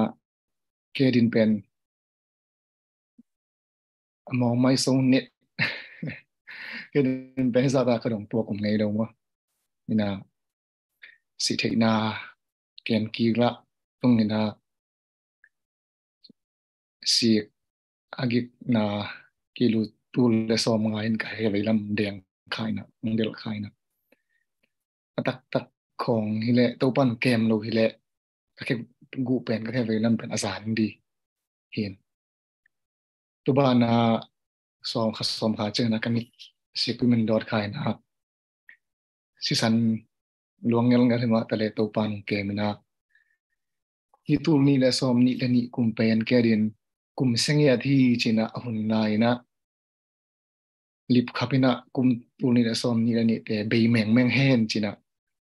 kei din pen a mawng mai so net kei din pen zata ka dong tuak um ngei lo maw. Ina si theihna ken kik lah tung ina sik a gikna kilu tul le sawm nga in ka hevei lam deng khaina ng del khaina a taktak khawng hi le Topan kem lo hi le ka khe guh pen ka hevei lam pen a zan di hin. Tubana sawm kha sawm kha cengna ka mit sik min dawt khaina sisan luang ngelngel hi mah ta le Topan kemina hi tul nih le sawm nih le nih kum pen ke din kum sengiat hi cina a hun na ina lipkhap ina kum tul nih le sawm nih le nih te bei mengmeng hen cina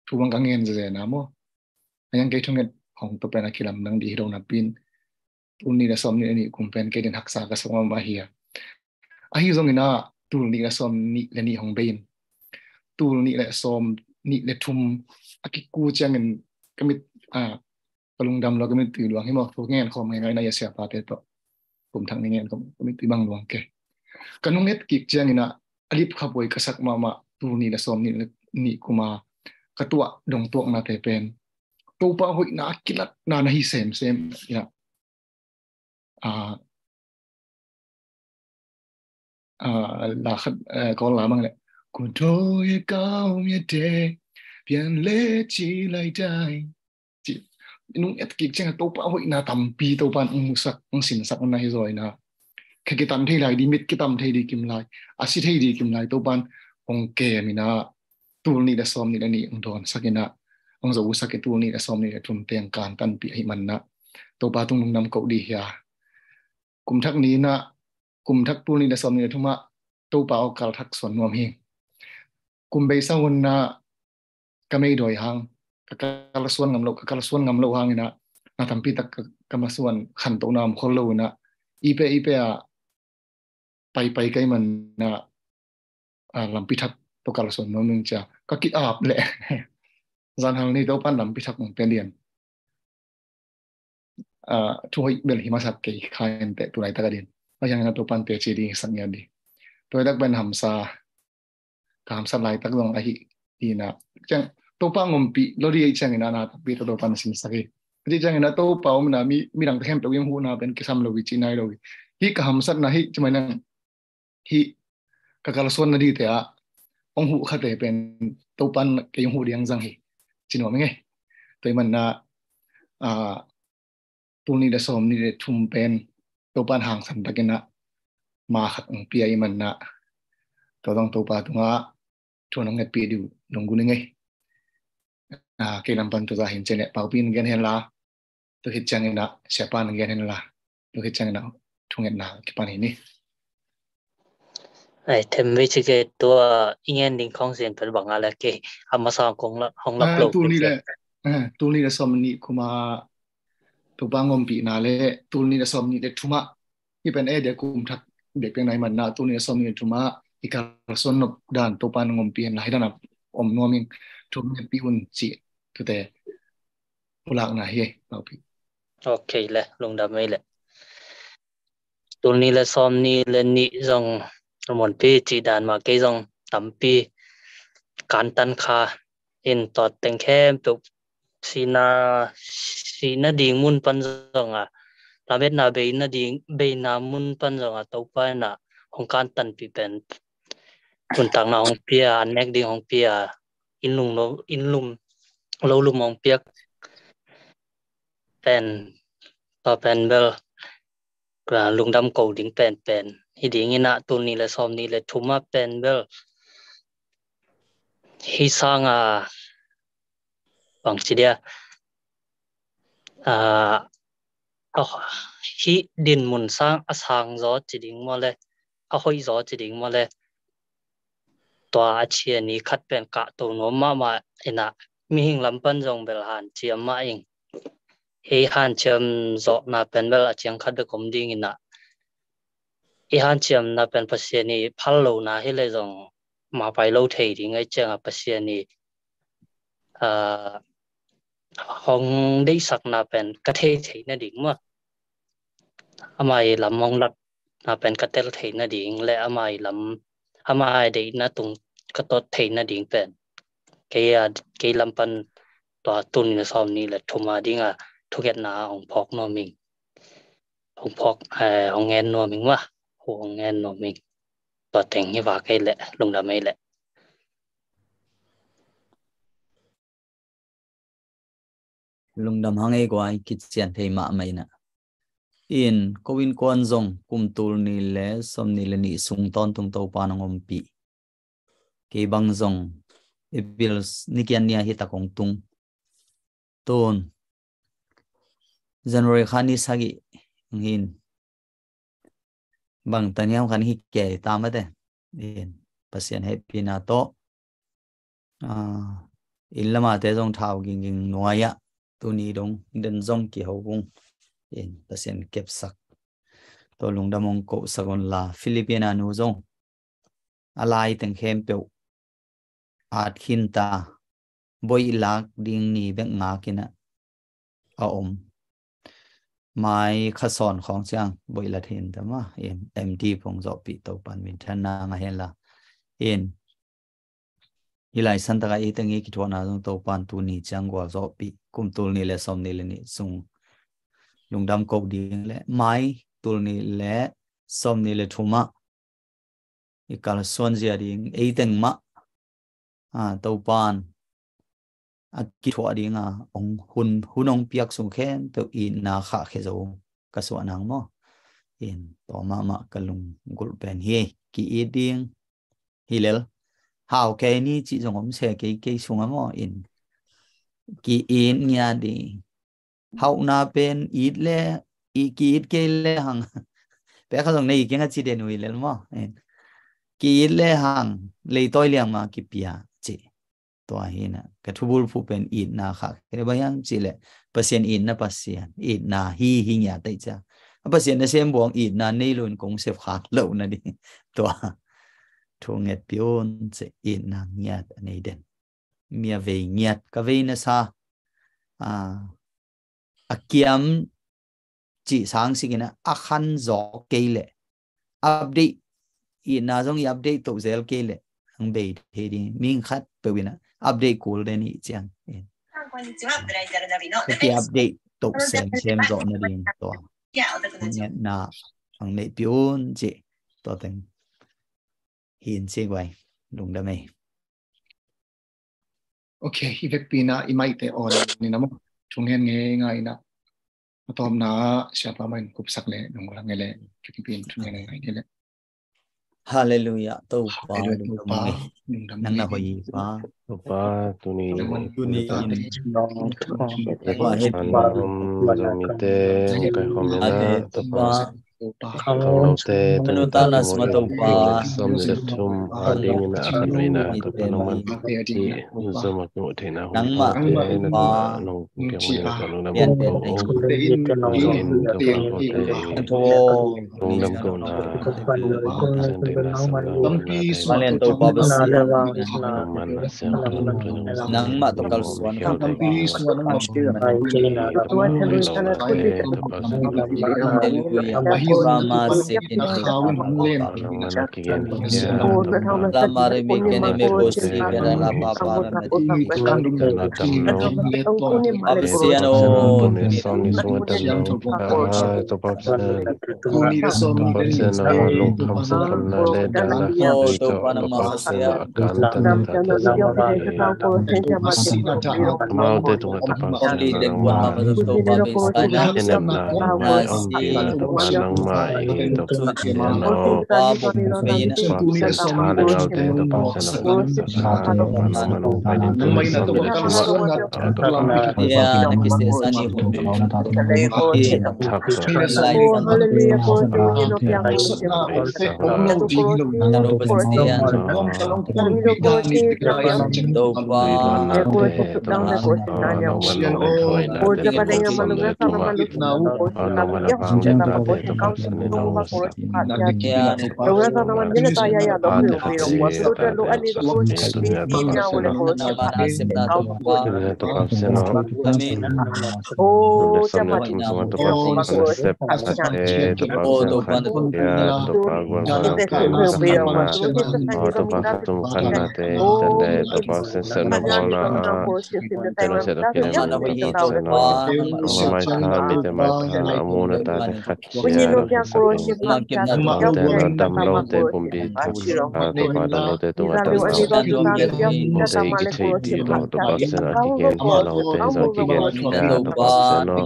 thu bang ka ngen zezena maw. A yang kei thunget hong to pen a kilamdang di hi lo napin tul nih le sawm nih le nih kum pen kei din haksa ka sawm a hi a. Ahi zongina tul nih le sawm nih le nih hong bei in tul nih le sawm nih le thum a kiku ciangin ka mit a ka lungdam lo ka mit tui luang hi maw. Thu ngen khawm ngaingai na ia siapate tawh kum thak ni ngen khawm ka mit tui bang luang ke. Ka nunget kik ciangina a lipkhap huai ka sak mahmah tul nih le sawm nih le nih kuma ka tuah dong tuaknate pen Topa hoihna a kilatna na hi semsem ina a a la khat kawl la bang le kudoi kau mia te pian le ci lai dai ci nung et kik ciang Topa hoihna tampi Topa ung musak ung sinsak na hi zaw ina khe kitan thei lai di, mit kitam thei di kim lai, a si thei di kim lai Topan hong kem in ah, tul nih le sawm nih le nih hong dawnsak in ah, hong zo sak i tul nih le sawm nih le thum teng kantanpih ahih man ah, Topa tung lungdam ko di hi a. Kum thak ni in ah, kum thak tul nih le sawm nih le thum ah Topa aw kal thak suan nuam hi. Kum beisa hun ah ka mei dawi hang, ka kalsuan ngam lo, ka kalsuan ngam lo hang in ah, na tampi tak ka, ka masuan khantohna om khol lo in ah, i pe, i pe a pai, pai ka hih man ah, ah, lampi thak tawh kalsuan nuam ing cia ka ki-ap leh. Zanhal ni Topan lampi thak hong pia lian. Ah, thu hoih bel hi masak kei kha in teh tu laitak a din. A hiang in ah Topan teci ding hi sak ngiat di. Tu laitak pen hamsa, ka hamsat laitak zong ahi hi in ah. Ciang Topa ngompih lo di ahih ciangin ah na takpi tawh Topan sinsak hi. Ahi ciangin ah Topa om in ah mi, midangte khempeuh i hong huhna pen kisam lo hi ci nai lo hi. Hih ka hamsatna hi ci mai nang, hih ka kalsuanna dite ah hong huh khate pen Topan kei hong huh ding zang hi ci nuam ing ei. Tua ahih man ah, ah, tul nih le sawm nih le thum pen Topan hangsan takin ah ma khat hong pia ahih man ah, tua zong Topa tungah thu hong ngetpih ding uh lunggulh ing ei. Ah, kei lam pan tua zah hi in ci leh Paupi in gen hen la, tua khit ciangin ah Siapa in gen hen la, tua khit ciangin ah thungetna kipan hi ni. Ai, them vei ci kei, tua i ngen ding khawng sin pen bang a le kei a masa kong la, hong lak lo tul nih le, ah, tul nih le sawm nih kum a Topa ngompihna le tul nih le sawm nih le thum ah, hih pen eh dia kum thak bek pen ahih man ah tul nih le sawm nih le thum ah i kalsuan nop dan Topa in ngompih hen la, hih dan ah om nuam ing, thu hong ngetpih un ci, tute pulakna hi ei, Paupi. Ok le, lungdam ei le. Tul nih le sawm nih le nih zong a muanpi cih dan mah kei zong tampi kantan kha in, tua teng khempeuh sihna, sihna ding mun pan zong a, lametna beina ding, beina mun pan zong a Topa in ah hong kantanpih pen nuntakna hong pia, an nek ding hong pia, inn lum lo, inn lum, lo lum hong piak pen, tua pen bel, ah, lungdam ko ding penpen hi ding in ah, tul nih le sawm nih le thum ah pen bel hih sang a, bang ci dia, ah, a, hih dinmun sang a sang zaw ci ding maw le, a hoih zaw ci ding maw le, tua a cian i khat pen kahto nuam mahmah in ah, mihing lam pan zong bel hanciam mah ing. Hih hanciam zawhna pen bel a ciang khat bek om ding in ah, i hanciamna pen Pasian i phal lohna hi leh zong mapai lo thei ding ahih ciang a, Pasian i, ah, hong deihsakna pen ka thei theih nading maw, ama i lam hong lakna pen ka tel theih nading le ama i lam, ama i deihna tung ka tot theih nading pen kei a, kei lam pan tua tul nih le sawm nih le thum a ding a thungetna hong phawk nuam ing. Hong phawk, eh, hong ngen nuam ing maw. Hong ngen nuam ing. Tua teng hi vak ei le, lungdam ei le. Lungdam hang ei guai, kician thei mahmah in ah. In, ko innkuan zong kum tul nih le sawm nih le nih sung tawntung Topa in hong ompih. Kei bang zong April ni kian ni a hi tak hong tung. Tun January kha ni sagih hong hi in, bang tan hiam khan hi kei ta mate. In, Pasian hehpihna tawh, ah, inn lam a te zong thau gingging nuai ah, tuni dong den zong kiho ung. In, Pasian kepsak, tua lungdam hong kosak un la. Philippine a nu zong a lai teng khempeuh at khin ta, boih lak ding ni bek ngak in ah a om. Mai kha sawn khawng ciang boih la thei in ta maw. In, M D phung zawhpih Topan minthanna ngah hen la. In, hih lai san tak a i teng i kithuahna zong Topan tuni ciang gualzawhpih, kum tul nih le sawm nih le nih sung lungdam ko ding le mai tul nih le sawm nih le thum ah i kalsuan zia ding, ei teng mah, ah, Topan a kithuah ding a hong hun, hun hong piak sung khempeuh itna khahkhia zo ka suah nang maw. In tua mahmah ka lunggulh pen hi. Ki-it ding hi lel. Hau kei ni cih zong om se kei, kei sungah maw in. Ki-it ngiat ding. Hauhna pen it le, i ki-it kei le hang. Pek kha zong nei kiang a ci den uh hi lel maw. In. Ki-it le hang, leitawi liang ma kipia ci. Tua hi na, ka thubulphuh pen itna kha. Kei le bang hiam ci le, Pasian itna Pasian, itna hi hi ngiat tai cia. A Pasian nasem buang itna nei lo in kong sep khak lo na ding. Tua, thu ngetpih un ci, itna ngiat a nei den. Mi a vei ngiat, ka vei na sa. A, a kiam cih sang sik in a, a khan zawk kei leh. Update, itna zong i update toh zel kei leh. Ang bei thei ding, ming khat peuh in a, update kul den i ciang. Ka ki update toh semsem zawh na ding tua. Ngetna, ang neihpih un cih, tua teng. Hi in cik vai, lungdam ei. Ok, i vekpi na i maite on ni na maw. Thungen ngei ngai na. A tawpna siapa main kupsak le, nong lang le, vekpi thungen ngei le. Hallelujah, Topa, Hallelujah, Topa, lungdam ei. Nang na hoih pa. Topa, tuni, tuni in Topa, het pa, Zomi te, kai khom ina, Topa, Khangnote, Manu tana sma Topa, som le thum a dingin a khat veina ka tanu man i zom a kimu theina hun nangmah te, Topa, nong kiang hun ka lungdam ko, nong in Topa ko te, lungdam ko na, Malian Topa Pasian, nangmah tawh kalsuan khawm. Hallelujah. Rama sekene rama reme kene me kosi kene rama para me. Pasian o, Topa Pasian, Topa Pasian, lungkham siatna le damna khempeuh tawh, Topa Pasian, a kan tanta tawh, amaute tungah, Topa Pasian, nangmah i nopna, nangmah i ompihna, Topa nangmah i, Topa Pasian, Topa Pasian, tha le ngaute, Topa Pasian, a kan tanta, Topa nangmah nong pai ding, Topa Pasian, Damlote pumpi thak, Topa damlote tungah damna, i kitheihpih lo, Topa Pasian, a kigen khia lote zong kigen khia, Topa Pasian aw.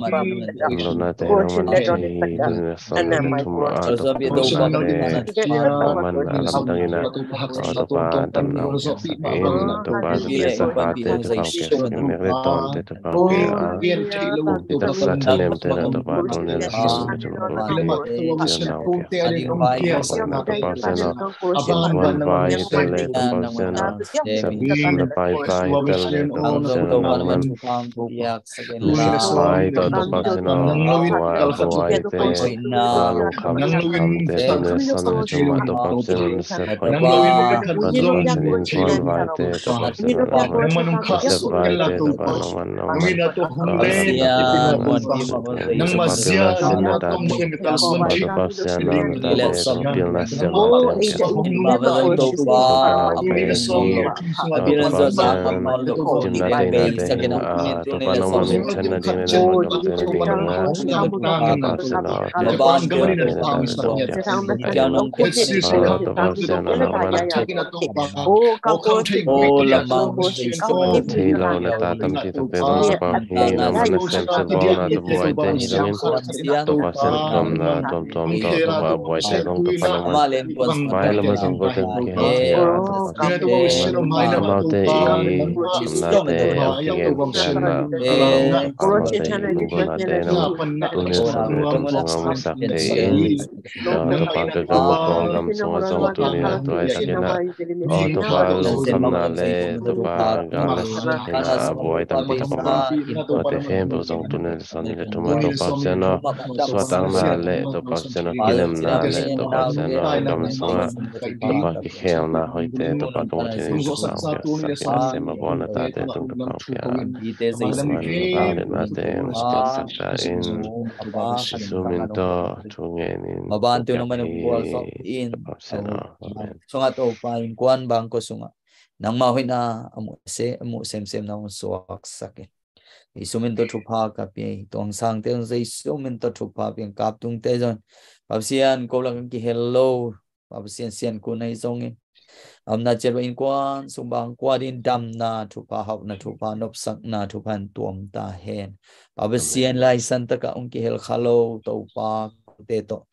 Damlonate nangman thei, tuni le sawm le thum a, Topa Pasian, aman a lamdang in a, Topa damna hong piaksak in, Topa Pasian, sahate, Topa hong piaksak in, nek le tawnte, Topa hong piak a, pumpi taksa thanemte na, Topa tuni le sawm le thum a, Topa Pasian aw. Innkuan vai hi ta leh, Topa Pasian aw, sep sum le pai vai hi ta leh, Topa Pasian aw, nangman sep vai tawh, Topa Pasian aw, buai, buaite, lungkham, lungkhamte, tuni le sawm le thum a, Topa Pasian aw, na sep hoih, Topa Pasian, innkuan vaite, Topa Pasian aw, nangman na sep vaite, Topa nangman, nangman, Topa Pasian aw, nangman, Topa Pasian aw, Topa Pasian aw, na tate, Topa pilna siang, Topa Pasian, Topa Pasian, nangman min thanna ding le nangman noptena ding le, Topa Pasian aw, Topa Pasian aw, nangman thei lo na ta tampi takte zong Topa hi, nangman na semsem bawl na, Topa buaite hi zongin, Topa Pasian, thuamna tuamtuam tawh, Topa, a buaite zong Topa nangman vai lam ah zong kote kikhel thei a, Topa, amaute i nate a kigenna, amaute i lunggulhnate nangman tuni in sung le tum sungah musak thei in, Topa, ka gam Kawl gam sungah zong tuni a tua i takin ah, aw Topa, lungkhamna le Topa, gal le theihna a buai tampi tak om a, tuate khempeuh zong tuni le sawm ni le thum ah Topa Pasian aw, suahtakna le Topa Pasian aw, kilemna le Topa Pasian aw, gam sungah Topa kikhelna hoihte Topa ka muh theih nading Topa hong piaksak in, nasem a bawlna tate tung Topa hong pia a, Topa Pasian aw, hong piaksak ta in, Jesu min tawh thu ngen in, Topa Pasian aw. Amen. Sungah Topa innkuan bangkua sungah nangmah hoihna a muh se, a muh semsem na hong suaksak in. Jesu min tawh thupha ka pia hi. Tuangsangte zong Jesu min tawh thupha pia in, kaptungte zong Pa Pasian ko lak ah kihel lo, Pa Pasian siankun ahi zongin, a omna ciat bang innkuan sung bangkua ding damna thupha, hauhna thupha, nopsakna thupha in tuam ta hen. Pa Pasian, Amen. Laisan takah hong kihel kha lo Topa kote tawh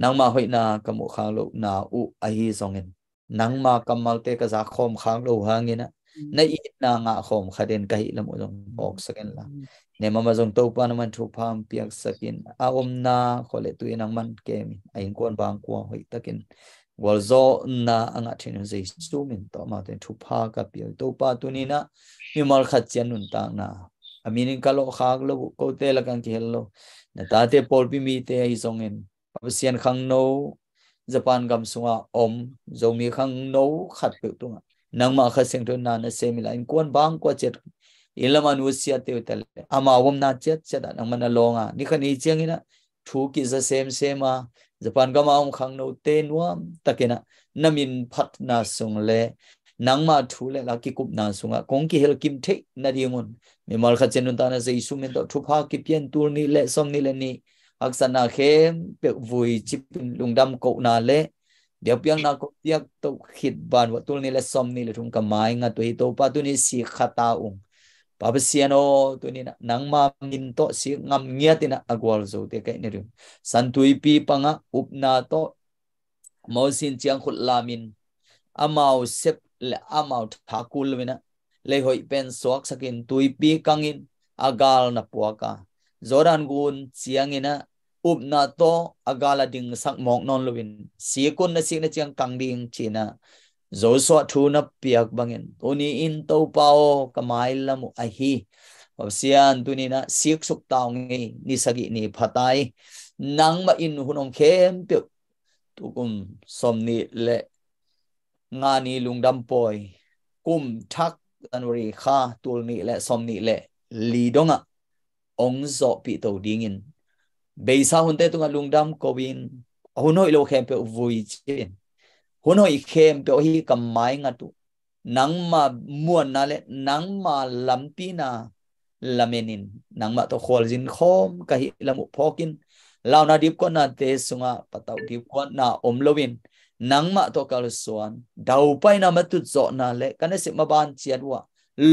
nangmah hoihna ka muh khak lohna uh ahi zongin, nangma kammalte ka zak khawm khak loh hangin ah, na itna ngah khawm kha den ka hih lam uh zong phawksak inla, nem a mah zong Topa nangman thupha hong piaksak in, a omna khua le tui nangman kem in, a innkuan bangkua hoihtakin gualzawhna a ngah theih nading Jesu min tawh amaute thupha ka pia hi. Topa tuni in ah mimal khat ciat nuntakna a min in ka lawh khak loh uh, kote lak ah kihel lo na tate pawlpi mite ahi zongin, Pa Pasian, khangno Japan gam sungah om Zomi khangno khatpeuh tungah nangmah Kha Siangtho in na na sem inla, innkuan bangkua ciat inn lam ah nusiate uh ta leh, amau omna ciatciat ah nangmah na lawng a, ni khat ni ciangin ah thu kiza semsem a, Japan gam a om khangnote nuamtakin ah na min phatna sung le nangmah thu le la kikupna sungah kong kihel kim theih nadingun, mimal khat ciat nuntakna Jesu min tawh thupha kipia in, tul nih le sawm nih le nih haksatna khempeuh vui cip in, lungdam kohna le biakpiakna kong piak toh khit ban uah tul nih le sawm nih le thum ka maingat uh hi. Topa, tuni sik kha ta ung. Pa Pasian aw, tuni in ah nangma min tawh sik ngam ngiat in ah a gualzote ka hih nading, San Tuipi pangah upna tawh Mosi in ciangkhut lam in, amau sep le amau tha kul lo in ah, lei hoih pen suaksak in, tuipi kang in a gal na puak a, Jordan gun ciangin ah upna tawh a gal a dingsak mawk nawn lo in, sik un, na sikna ciang kang ding ci in ah Joshua thu na piak bangin, tuni in Topa aw, ka mailam uh ahi. Pa Pasian, tuni in ah siksuk ta ung ei, ni sagih ni pha ta hi. Nangmah in hun hong khempeuh, tukum sawm nih le nga ni lungdam pawi, kum thak January kha tul nih le sawm nih le li dongah hong zawhpih to dingin, beisa hunte tungah lungdam ko in, a hun hoih lo khempeuh vui ci in, hun hoih khempeuh ahi ka maingat uh, nangma muanna le nangma lampina lamenin, nangmah tawh khualzin khawm ka hih lam uh phawkin, launa dipkuatnate sungah patauh dipkuatna om loin, nangmah tawh kalsuan, daupaina, matutzawhna le ka nasep maban ciat uhah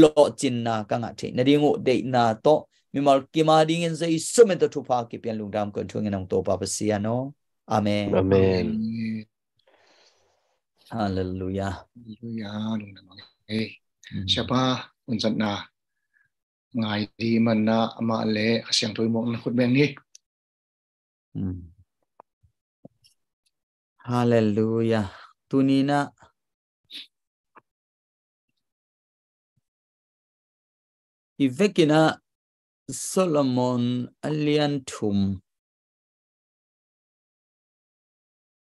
lawhcinna ka ngah theih nading uh deihna tawh mimal kim a dingin Jesu min tawh thupha kipia in, lungdam ko in, thu ngen ung Topa Pasian aw. Amen. Amen. Halleluiah. Halleluiah. Lungdam ang ei. Mm. Siapa, hun zatna ngai ding manin amah le Kha Siangtho i muak na khut beng ni. Mm. Halleluiah. Tuni in ah i vekin ah Solomon a lian thum.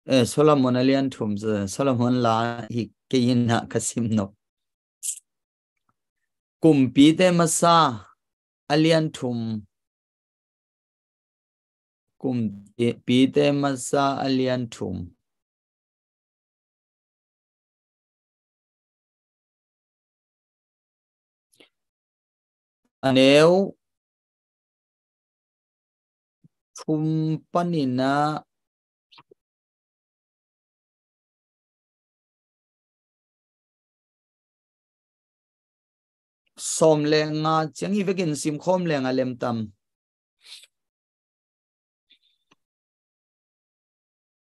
Eh, Solomon a lian thum, Solomon la hi kei in ah ka sim nop. Kumpite Masa a lian thum. Kumpite Masa a lian thum. A neu thum panin ah sawm le nga ciang, i vekin simkhawm leng a lem tam.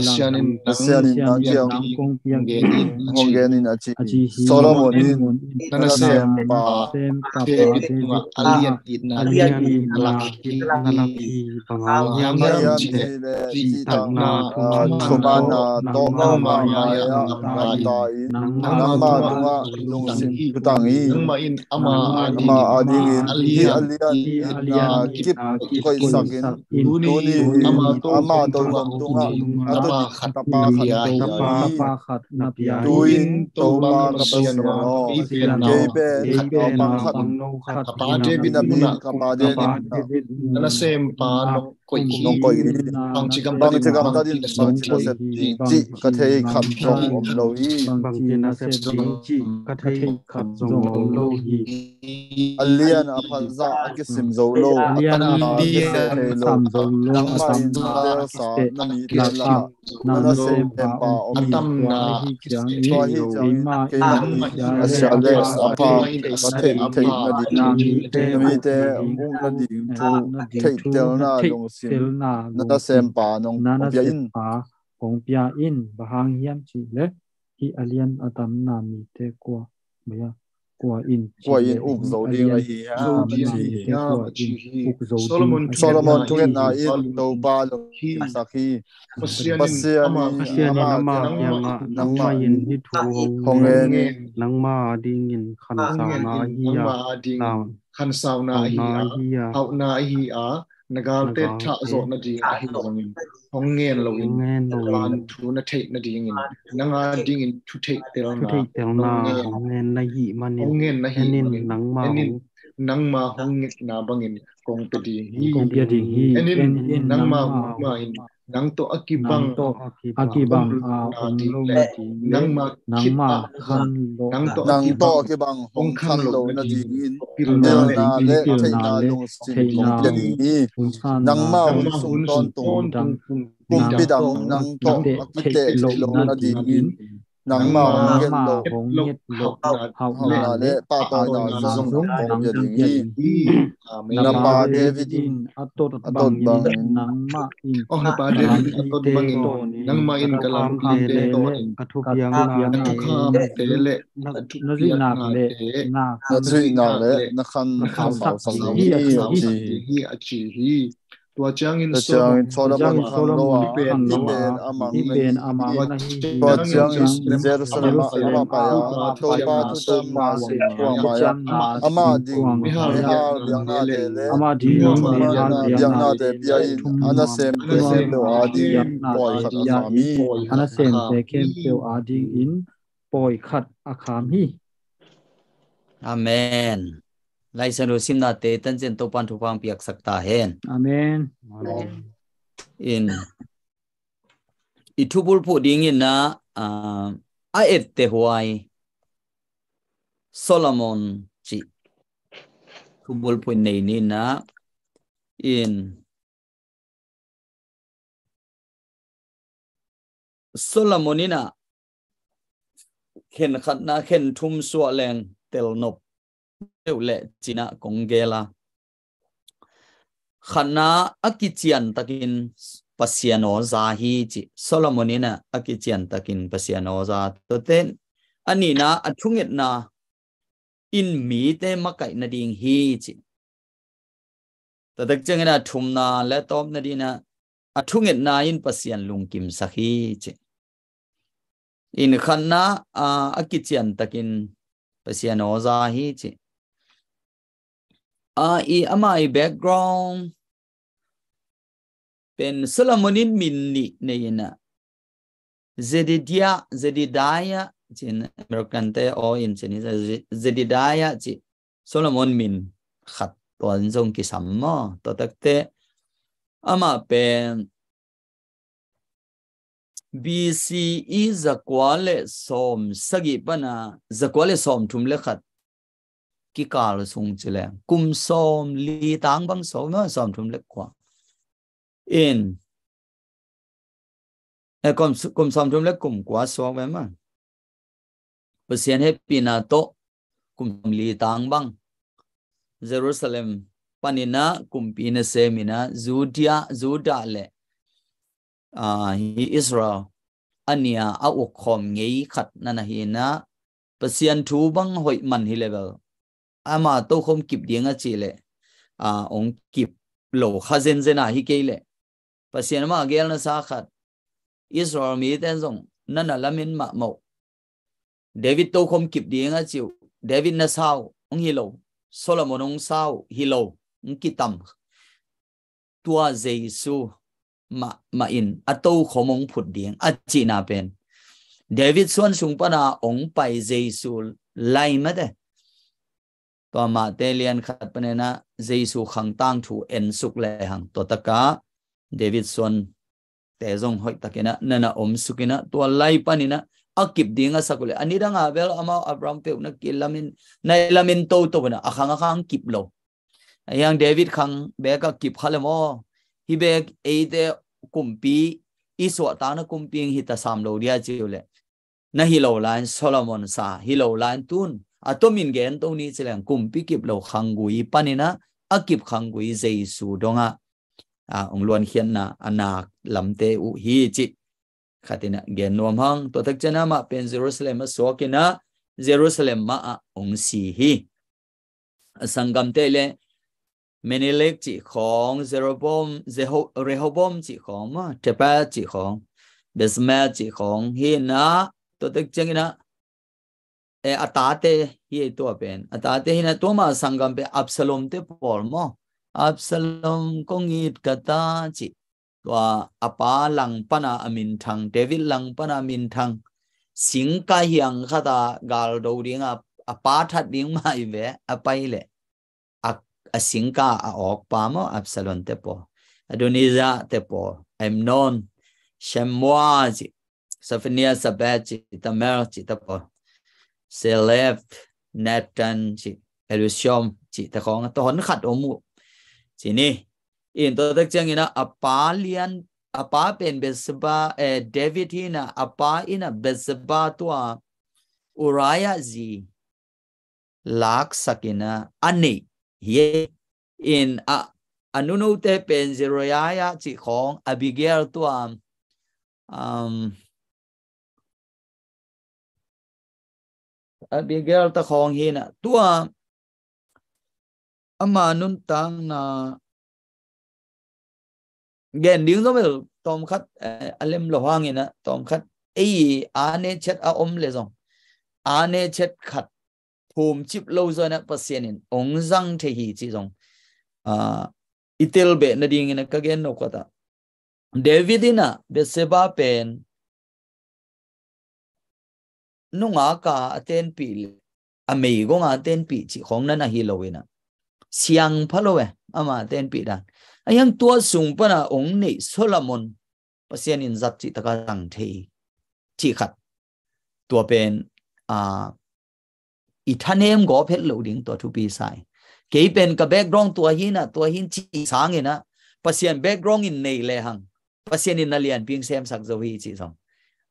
Pasian in nang kiang kong piak ding hong gen in, a ci hi. Solomon in na nasempa David tungah a lian itna a lak hi. Bang hang hiam cih leh cihtakna, thumanna tawh nangmah mai-ah gamta in, nangmah tungah lungsim thutang hi. Nangmah in ama adingin hih a lian itna kip koihsak in, tuni in ama tozom tungah a tapa khat na pia hi. Tu-in Topa ka Pasian aw, kei pen, kei pen naupang khat, ka pa David munah, ka pa David munah na nasempa nong koih hi. Bangci gamtat ding, bangci nasep ding cih ka thei khat zong om lo hi. Bangci nasep ding cih ka thei khat zong om lo hi. A lian a pha zah a kisim zo lo, a tamna a kisia thei lo, nangmah in na teelsa na mite lakah na nasempa om hi. Tua ahih ciangin keimah in a sia le a pha a theih theih nading, na mite hong uk nading thu theihtelna lungsim na nasempa nong pia in. Kong pia in. Bang hang hiam cih leh hih a lian a tamna mite kua, kua in, kua in uk zo ding ahi hiam, a ci hi. Solomon thungetna in Topa lungkimsak hi. Pasian in ama kiangah, nangmah in hih thu hong ngen, nangmah adingin khansauna ahi a, khansauna ahi a, hauhna ahi a, na galte thah zawh nading ahi zongin hong ngen loin, van thu na theih nadingin nang adingin thutheihtelna hong ngen na hih manin, en in, nangmah hong ngetna bangin kong pia ding hi. En in, nangmah in nang tawh a kibang, a kibang a om lo nading, nangmah khan lo, nang tawh a kibang hong khan lo nadingin pilna le theihna lungsim kong pia ding hi. Nangmah hun sung tawntung kumpi dang nang tawh a kiteh theih lo nadingin nangmah hong nget loh hauhna le pahtawina zong kong pia ding hi. Na pa David in a tot bangin nangmah in, oh, na pa David in a tot bangin nangmah in ka lampite tawnin, ka thupiaknate le na zuihnak le na khansausakna hi, a ci hi. Tua ciangin Solomon khang lo a, hih pen a mang na hi. Tua ciangin Jerusalem ah amah pai a, Topa thutan na sem kuang mai-ah amah ding mihal biaknate le amah ding mihal biaknate pia in, a nasem khempeuh adingin pawi khat a kham hi. A nasemte khempeuh adingin pawi khat a kham hi. Amen. Laisiangtho simnate tancian Topa'n thupha piaksak ta hen. Amen. In, i thubulphuh dingin na, ah, a etteh huai, Solomon cih thubulphuh nei ni. Na in Solomon in ah khen khatna khen thum suah leng telnop deuh leh cih na kong gel a, khatna a kician takin Pasian aw za hi cih. Solomon in ah a kician takin Pasian aw za. Tuate a nihna a thungetna in mite makaih nading hi cih. Tua tak ciangin a thumna le tawpna dingin a thungetna in Pasian lungkimsak hi cih. In khatna a kician takin Pasian aw za hi cih. A i ama i background pen Solomon in min nih nei in ah Zedidia, Zedidia cih in American te aw in cih in Zedidia cih Solomon min khat tua in zong kisam maw? Tua takte amah pen B C E zakua le sawm sagih pana zakua le sawm thum le khat kikal sung ci leng kum sawm li tang bang sawm na sawm thum le kua in e kum sawm thum le kum kua suak ve ma. Pasian hehpihna tawh kum sawm li tang bang Jerusalem panin ah kumpi nasem in ah Judea, Judah le hi Israel a nia a ukkhawm ngei khat na na hi in ah Pasian thu bang hoih man hi level ama tokhom kip ding a cih leh ong kip lo kha zenzen a hi kei leh Pasian ama gelna sa khat Israel mite zong na na lamin mahmah uh. David tokhom kip ding a cih uh David na sa uh ong hi lo, Solomon ong sa uh hi lo, ong kitam. Tua Jesu mah in a tokhom ong phut ding a cihna pen David suan sung pana ong pai Jesu lai mate. Tua Mate lian khat panin ah Jesu khang tangthu ensuk lehang tua takah David suan te zong hoih takin ah na na omsuk in ah tua lai panin ah a kip ding a sak uh leh a nidang a bel amau Abraham peuh na kilamin na lamin toto in ah a khang a khang kip lo. Ahiang David khang bek a kip kha le maw? Hi bek eite kumpi i suahtakna kumpi hi ta sam lo dia ci uh leh na hi lo lai-in Solomon sa hi lo lai-in tun a tomin gen to ni ci leng kumpi kip lo khanggui panin ah a kip khanggui Jesu dongah ong luankhiatna a nak lamte uh hi cih khat in ah gen nuam hang. Tua tak ciangin amah pen Jerusalem a suak in ah Jerusalem mah ah ong si hi. A sanggamte le Menelik cih khawng, Jeroboam, Rehoboam cih khawng, Tephath cih khawng, Bethsemes cih khawng hi in ah tua tak ciangin ah e a tate hi ei tua pen a tate hi in ah tua mah sanggam pen Absalom te pawl maw? Absalom kong it ka ta cih tua a pa lang pana a minthang David lang pana a minthang singka hiang khata galdo dinga a pa that ding mai ve a pai leh a singka a awkpa maw Absalom te pawl, Adonijah te pawl, Amnon, Shammua cih, Sophoniah, Zabad cih, Thamar cih te pawl, Sheleph, Nathan cih, Elishama cih te khawng a tawh hon khat om uh ci ni. In tua tak ciangin ah a pa lian a pa pen Bethsheba eh David hi in ah a pa in ah Bethsheba tua Uriah zi laksak in ah a neih hi. In ah a nunote pen Zeruiah cih khawng Abigail tua um, Abigail ta khawng hi in ah tua ama nuntakna gen ding zong bel tawmkhat a lem lo hangin ah tawmkhat ei a ne chet a om le zong a ne chet khat phumcip lo zong in ah Pasian in ong zang thei hi cih zong i tel beh nadingin ah ka gen nop khat ah David in ah Bethsheba pen nungak a a tenpih le a meigong a a tenpih cih khawng na na hi lo in ah siang pha lo e ama a tenpih dan. Ahiang tua sung pana ong neih Solomon Pasian in zat cih taka zang thei cih khat tua pen a i thanem gawp het loh ding tua thupi sa hi. Kei pen ka background tua hi na, tua hi ci sangin ah, Pasian background in nei lehang, Pasian in na lianpi in semsak zo hi ci zong,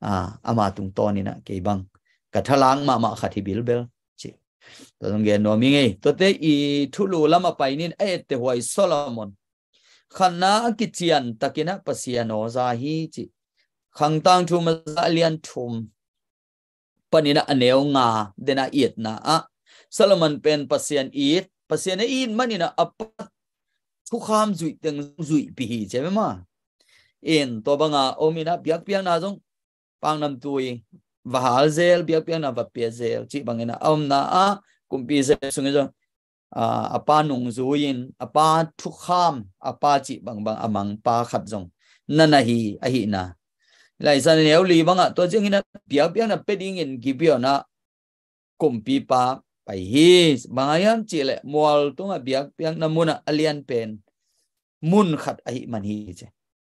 ah, ama tungtawnin ah kei bang ka thalang mahmah khat hi bilbel ci. Tua zong gen nuam hi ngei. Tuate i thulu lam a pai nin a etteh huai Solomon, khatna a kician takin ah Pasian aw za hi ci. Khang Tangthu Maza a lian thum panin ah a neu nga den a itna ah, Solomon pen Pasian it, Pasian a it manin ah a pa thukham zuih teng zuihpih hi ci ve maw. In tua banga om in ah biakpiakna zong pangnamtui va hal zel, biakpiakna va pia zel cih bangin ah a omna ah kumpi sep sungin zong, ah, a pa nungzui in, a pa thukham, a pa cih bangbang a mang pa khat zong na na hi ahihna. Lai Siangtho a neu li bangah tua ciangin ah biakpiakna pia dingin Gibeon ah kumpipa pai hi. Bang hang hiam cih leh mual tungah biakpiakna mun ah a lian pen mun khat ahih man hi ci.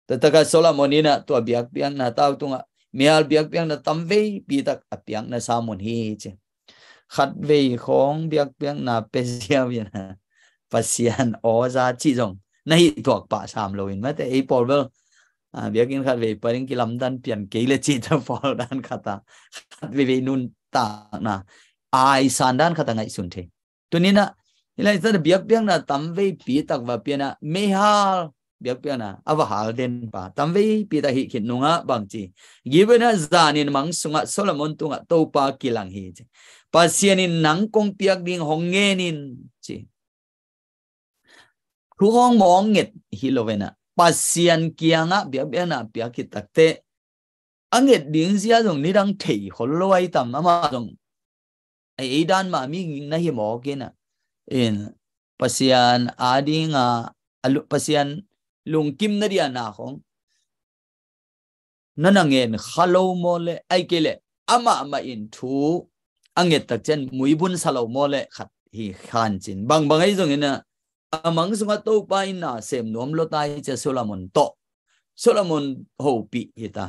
Tua takah Solomon in ah tua biakpiakna tau tungah mihal biakpiakna tamveipi tak a piakna sa mun hi ci. Khatvei khawng biakpiakna pia ziau in ah Pasian aw za cih zong na hih tuak pah sam lo in mate, ei pawl bel, ah, biakinn khatvei pa ding kilamdan pian kei le cih ta pawl dan khat ah khatveivei nuntakna aisan dan khat ah ngaihsun thei. Tuni in ah, hih lai-ah biakpiakna tamveipi tak va pia in ah, meihal biakpiakna a va hal den pa tamveipi tak hih khit nungah bangci, Gibeon ah zanin mang sungah Solomon tungah Topa kilang hi ci. Pasian in nang kong piak ding hong ngen in ci. Thu hong mawng nget hi lo ve na. Pasian kiangah biakpiakna piak khit takteh a nget ding zia zong nidang thei khol lo ai tam, amah zong a ei dan mah mi na hi mawk in ah, in Pasian a dinga, a lu-, Pasian lungkim na dia na khong na na ngen kha lo maw le, ai kei le amah mah in thu a nget tak ciang muibun sa lo maw le khat hi khan cin. Bangbang ahi zongin ah, a mang sungah Topa in na sem nuam lo ta hi ci a Solomon tawh. Solomon hopih hi ta.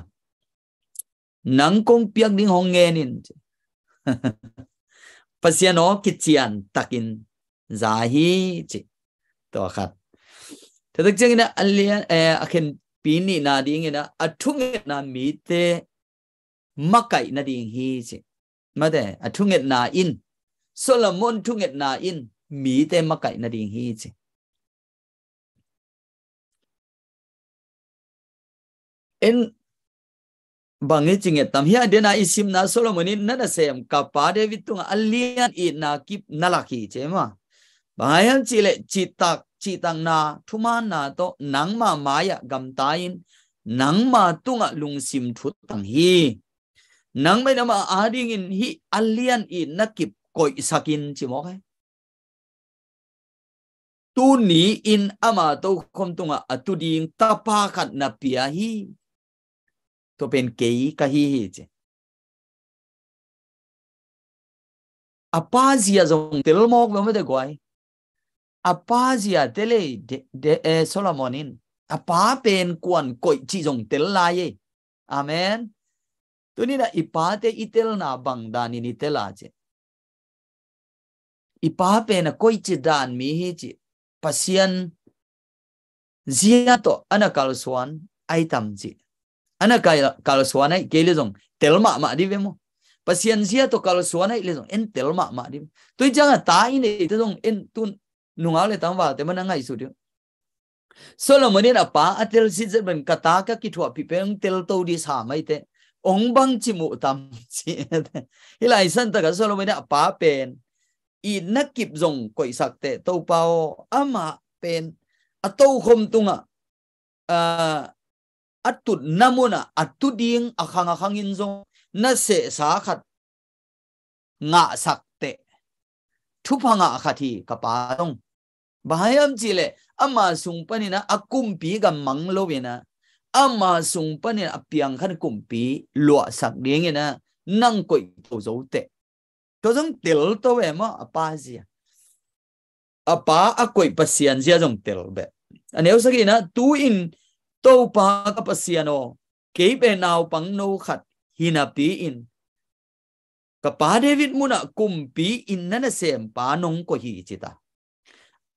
Nang kong piak ding hong ngen in ci. Pasian aw kician takin za hi ci. Tua khat. Tua tak ciangin ah a lian, eh, a khenpi nihna dingin ah a thungetna mite makaih nading hi ci. Mate, a thungetna in, Solomon thungetna in mite makaih nading hi ci. En bang i ci nget tam hia, dena i simna Solomon in na nasem ka pa David tungah a lian itna kip na lak hi ci maw. Bang hang hiam cih leh citak, citakna, thumaanna tawh nangma mai-ah gamta in, nangma tungah lungsim thutang hi. Nangmah in amah adingin hih a lian itna kip koihsak in ci mawk hi. Tuni in ama tokhom tungah a tu ding tapa khat na pia hi. Tua pen kei ka hi hi ci. A pa zia zong tel mawk lo mate guai. A pa zia tel ei de, de, eh, Solomon in. A pa pen kuan koih cih zong tel lai ei. Amen. Tuni in ah i pate i telna bang danin i tel a ci. I pa pen a koici dan mi hi ci. Pasian zia tawh a na kalsuan ai tam ci. A na kal-, kalsuan ai kei le zong tel mahmah di ve maw. Pasian zia tawh kalsuan ai le zong en tel mahmah di ve. Tua hi ciangah ta i neite zong en tun nungau le tangvalte man a ngaihsut di. Solomon in a pa a tel sitzet ban ka ta ka kithuahpih pen hong telto di sa maite. Hong bangci muh tam ci. Hih lai santakah Solomon in a pa pen itna kip zong koihsak teh Topa aw, amah pen a tokhom tungah, ah, a tutna munah a tu ding a khang a khangin zong na sehsa khat ngahsak teh thupha ngah khat hi ka pa zong. Bang hang hiam cih leh ama sung panin ah a kumpi gam mang lo in ah, ama sung panin a piangkhan kumpi luahsak dingin ah nang koih to zo teh. Tua zong tel to ve maw a pa zia. A pa a koih Pasian zia zong tel beh. A neu sagihna, tu-in Topa ka Pasian aw, kei pen naupang no khat hi napi-in Ka pa David munah kumpi in na nasempa nong koih hi, ci ta.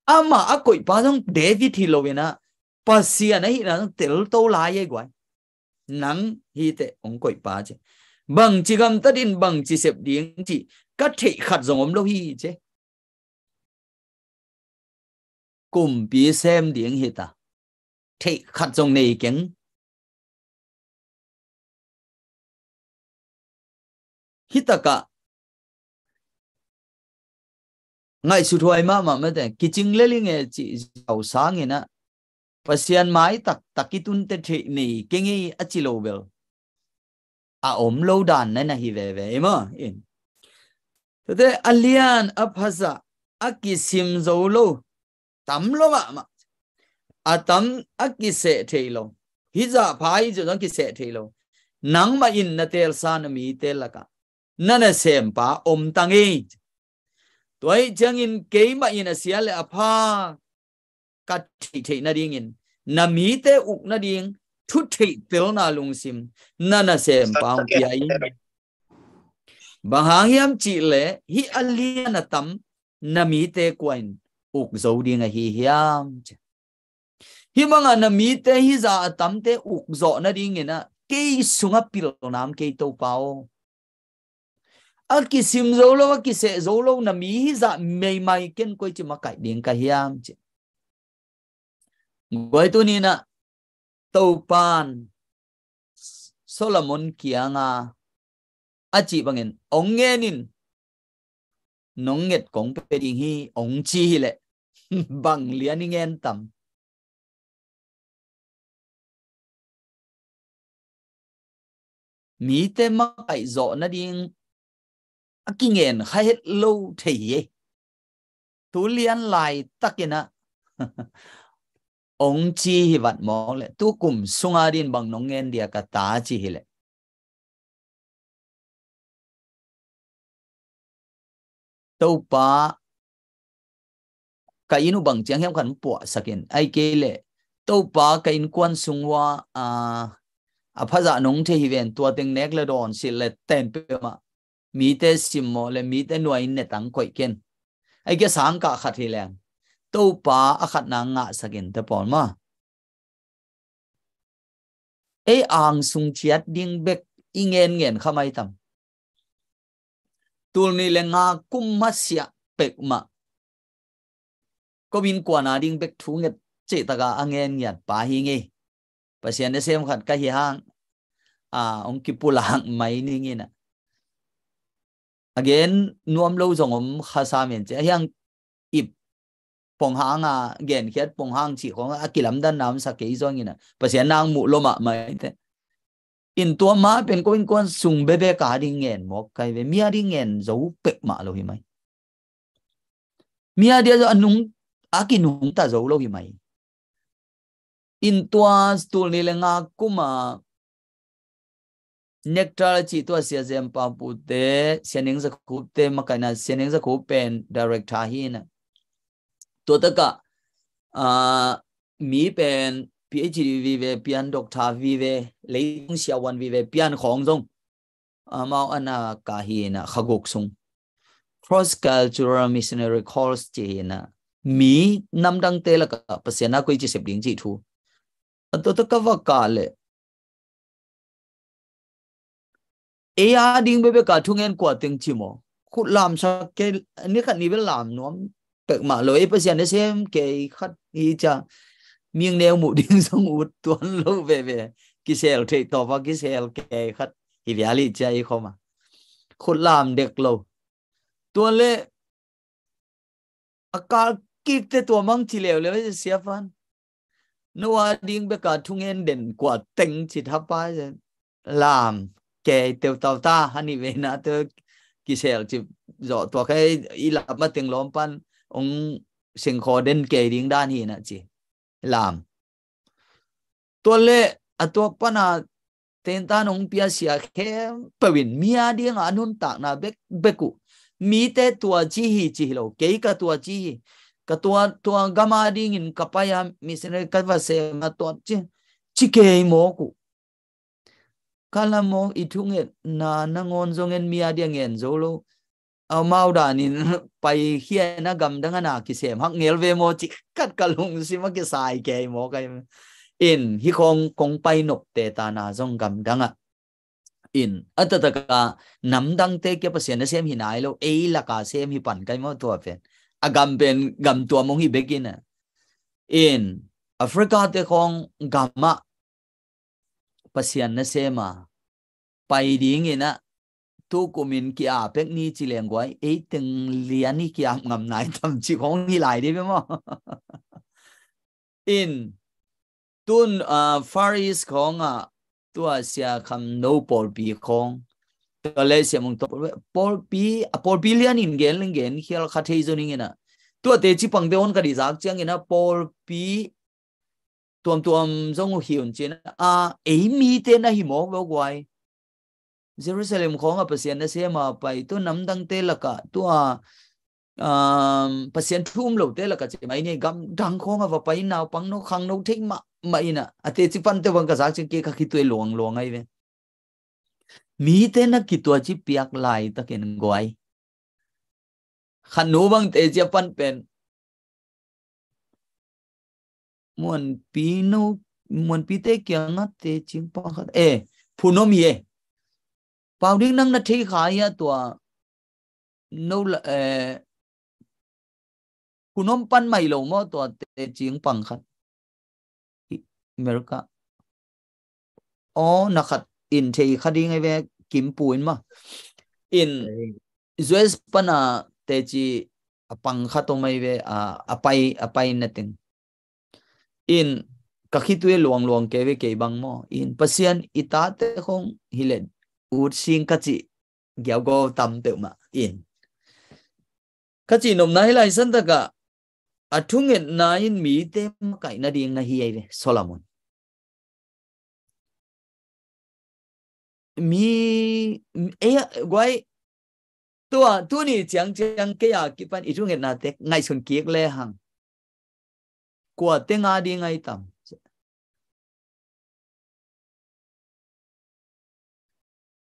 Amah a koihpa zong David hi lo in ah, Pasian ahihna zong telto lai ei guai. Nang hi teh hong koihpa ci. Bangci gamtat in bangci sep ding ci, ka theih khat zong om lo hi ci. Kumpi sem ding hi ta. Theih khat zong nei keng. Hi takah ngaihsut huai mahmah mate, kicing lel i nge cih zau sangin ah, Pasian mai taktak i tunte theih nei keng ei a ci lo bel a om lo dan na na hi veve ei maw. In tute a lian a phazah a kisim zo lo tam lo mahmah. A tam a kiseh thei lo. Hih zah pha hi zong a kiseh thei lo. Nangmah in na teelsa na mite lakah na nasempa om tang ei. Tua ih ciangin keimah in a sia le a pha ka theihtheih nadingin, na mite uk nading thu theihtelna lungsim na nasempa hong pia in. Bang hang hiam cihleh hih a lian a tam na mite kua in uk zo ding ahi hiam ci. Hih bangah na mite hih zah a tamte uk zawh nadingin ah kei sungah pilnam kei Topa aw. A kisim zo lo, a kiseh zo lo na mi hih zah meimai ken koici makaih ding ka hiam ci. Guai tuni in ah Topan Solomon kianga a cih bangin ong ngen in, nong nget kong pe ding hi ong ci hileh bang lian i ngen tam? Mite makaih zawh nading a kingen kha het lo thei hi ei. Tu lian laitakin ah ong ci hi vat mawk leh tu kum sunga din bang nong ngen dia ka ta ci hileh, Topa ka inn uh bang ciang hiam khan puahsakin, ai kei leh Topa ka innkuan sung uh a, a phazah nong thei hi ven, tua teng nek le dawn silh le ten peuhmah mite simmawh le mite nuai in netang koih ken. Ai kei sangkah khat hi leng Topa a khatna ngahsakin te pawl maw. Ei angsung ciat ding bek i ngen ngen kha mai tam? Tul nih le nga kum masiah pekmah ko innkuan a ding bek thu nget cih taka a ngen ngiat pa hi ngei. Pasian nasem khat ka hi hang a, hong kipulak mai ning in ah, a gen nuam lo zong om kha sam in ci a hiang ip pong hang a, genkhiat pong hang cih khong a kilamdanna om sa kei zongin ah Pasian nang muh lo mahmah ei te. In tua ma pen ko innkuan sung bebek a ding ngen mawk kai ve, mi a ding ngen zo pekmah lo hi mai. Mi a dia zo a nung, a kinungta zo lo hi mai. In tua tul nih le nga kuma Nektar a cih tua Sia Zem Pang Pute, Sia Neng Za Khup te makaihna, Sia Neng Za Khup pen director hi in ah, tua takah, ah, mi pen PhD vive pian, doctor vive, leitung siavuan vive pian khawng zong amau a na ka hi in ah, kha guk sung Cross Cultural Missionary Course ci hi in ah, mi namdangte lakah Pasian a koici sep ding cih thu. A tua takah va kah leh ei a ding bebek a thungen kua teng ci maw? Khut lamsak kei, ni khat ni bel lam nuam pekmah lo, ei Pasian nasem kei khat hi cia. Ming neu muh ding zong ut tuan lo veve. Kisel theih tawpa kisel kei khat hi vial hi cia ei khawma. Khut lam dek lo. Tua le a kal kikte tua mang ci leuleu hi sia fan. No a ding beka thungen den kua teng ci thapa lam kei teutau ta hani vena te kisel ci zawh tua kei i lap ma teng lawm pan ong sengkhaw den kei ding dan hi na ci. Lam. Tua le a tua pana tentan hong piasia khempeuh in mi a dinga a nuntakna bekbek uh. Mite tua ci hi ci hi lo, kei ka tua ci hi. Ka tua, tua gam a dingin ka pai a missionary ka va sem a tua ci, ci kei mawk uh. Ka lam aw, i thungetna nangawn zong en mi a dia ngen zo lo. Amau danin paikhia in a gamdang a na kisem hak ngel ve maw ci khat ka lungsim a kisai kei maw kai. In hih khawng kong pai nopte tana zong gamdang ah in a taktak a namdangte kia Pasian nasem hi nai lo, ei laka sem hi pan kai maw tua pen. A gam pen gam tuam hong hi bekin a. In Africa te khawng gam ah Pasian nasem a pai dingin a tukumin ki-ap pek ni ci leng guai, ei teng lian i ki-ap ngam nai tam ci khawng hi lai dih ve maw. In tun, ah, Far East khawng ah tua Sia Kham No pawlpi khawng, tua le Sia Mung Tawh pawlpi, a pawlpi lian in gen leng gen khial kha thei zo ning in a, tua teci pangte hon ka dih zak ciangin a pawlpi tuamtuam zong uh hi un cin a, ei mite na hi mawk ve guai. Jerusalem khawng a Pasian nasem a pai, tua namdangte lakah, tua, um, Pasian thu um lote lakah ci mai ni, gamdang khawng a va pai, naupang no khangno thei mahmah in a, a teci pante bang ka zak cin kei ka khitui luangluang ai ve. Mite na kituat ci piak laitakin guai. Khat nu bang teci a pan pen Muanpi no, Muanpite kiangah teci pang khat. Eh, Phunom hi e. Pau ding nang na thei kha hia tua no la, eh, Phunom pan mai lo maw tua teci pang khat. America. Aw, na khat in thei kha ding ai ve, Kim Pu in maw. In U S pana teci a pang khat om ai ve, a, a pai, a pai na teng. In ka khitui luangluang kei ve kei bang maw. In Pasian i tate khawng hi le ut sing ka ci giaugaw tam peuhmah. In ka ci nopna hi lai san takah a thungetna in mite makaih nading na hi ai ve, Solomon. Mi, ei, guai, tua, tuni ciangciang kei a kipan i thungetnate ngaihsun kik le hang. Kua teng a ding ai tam.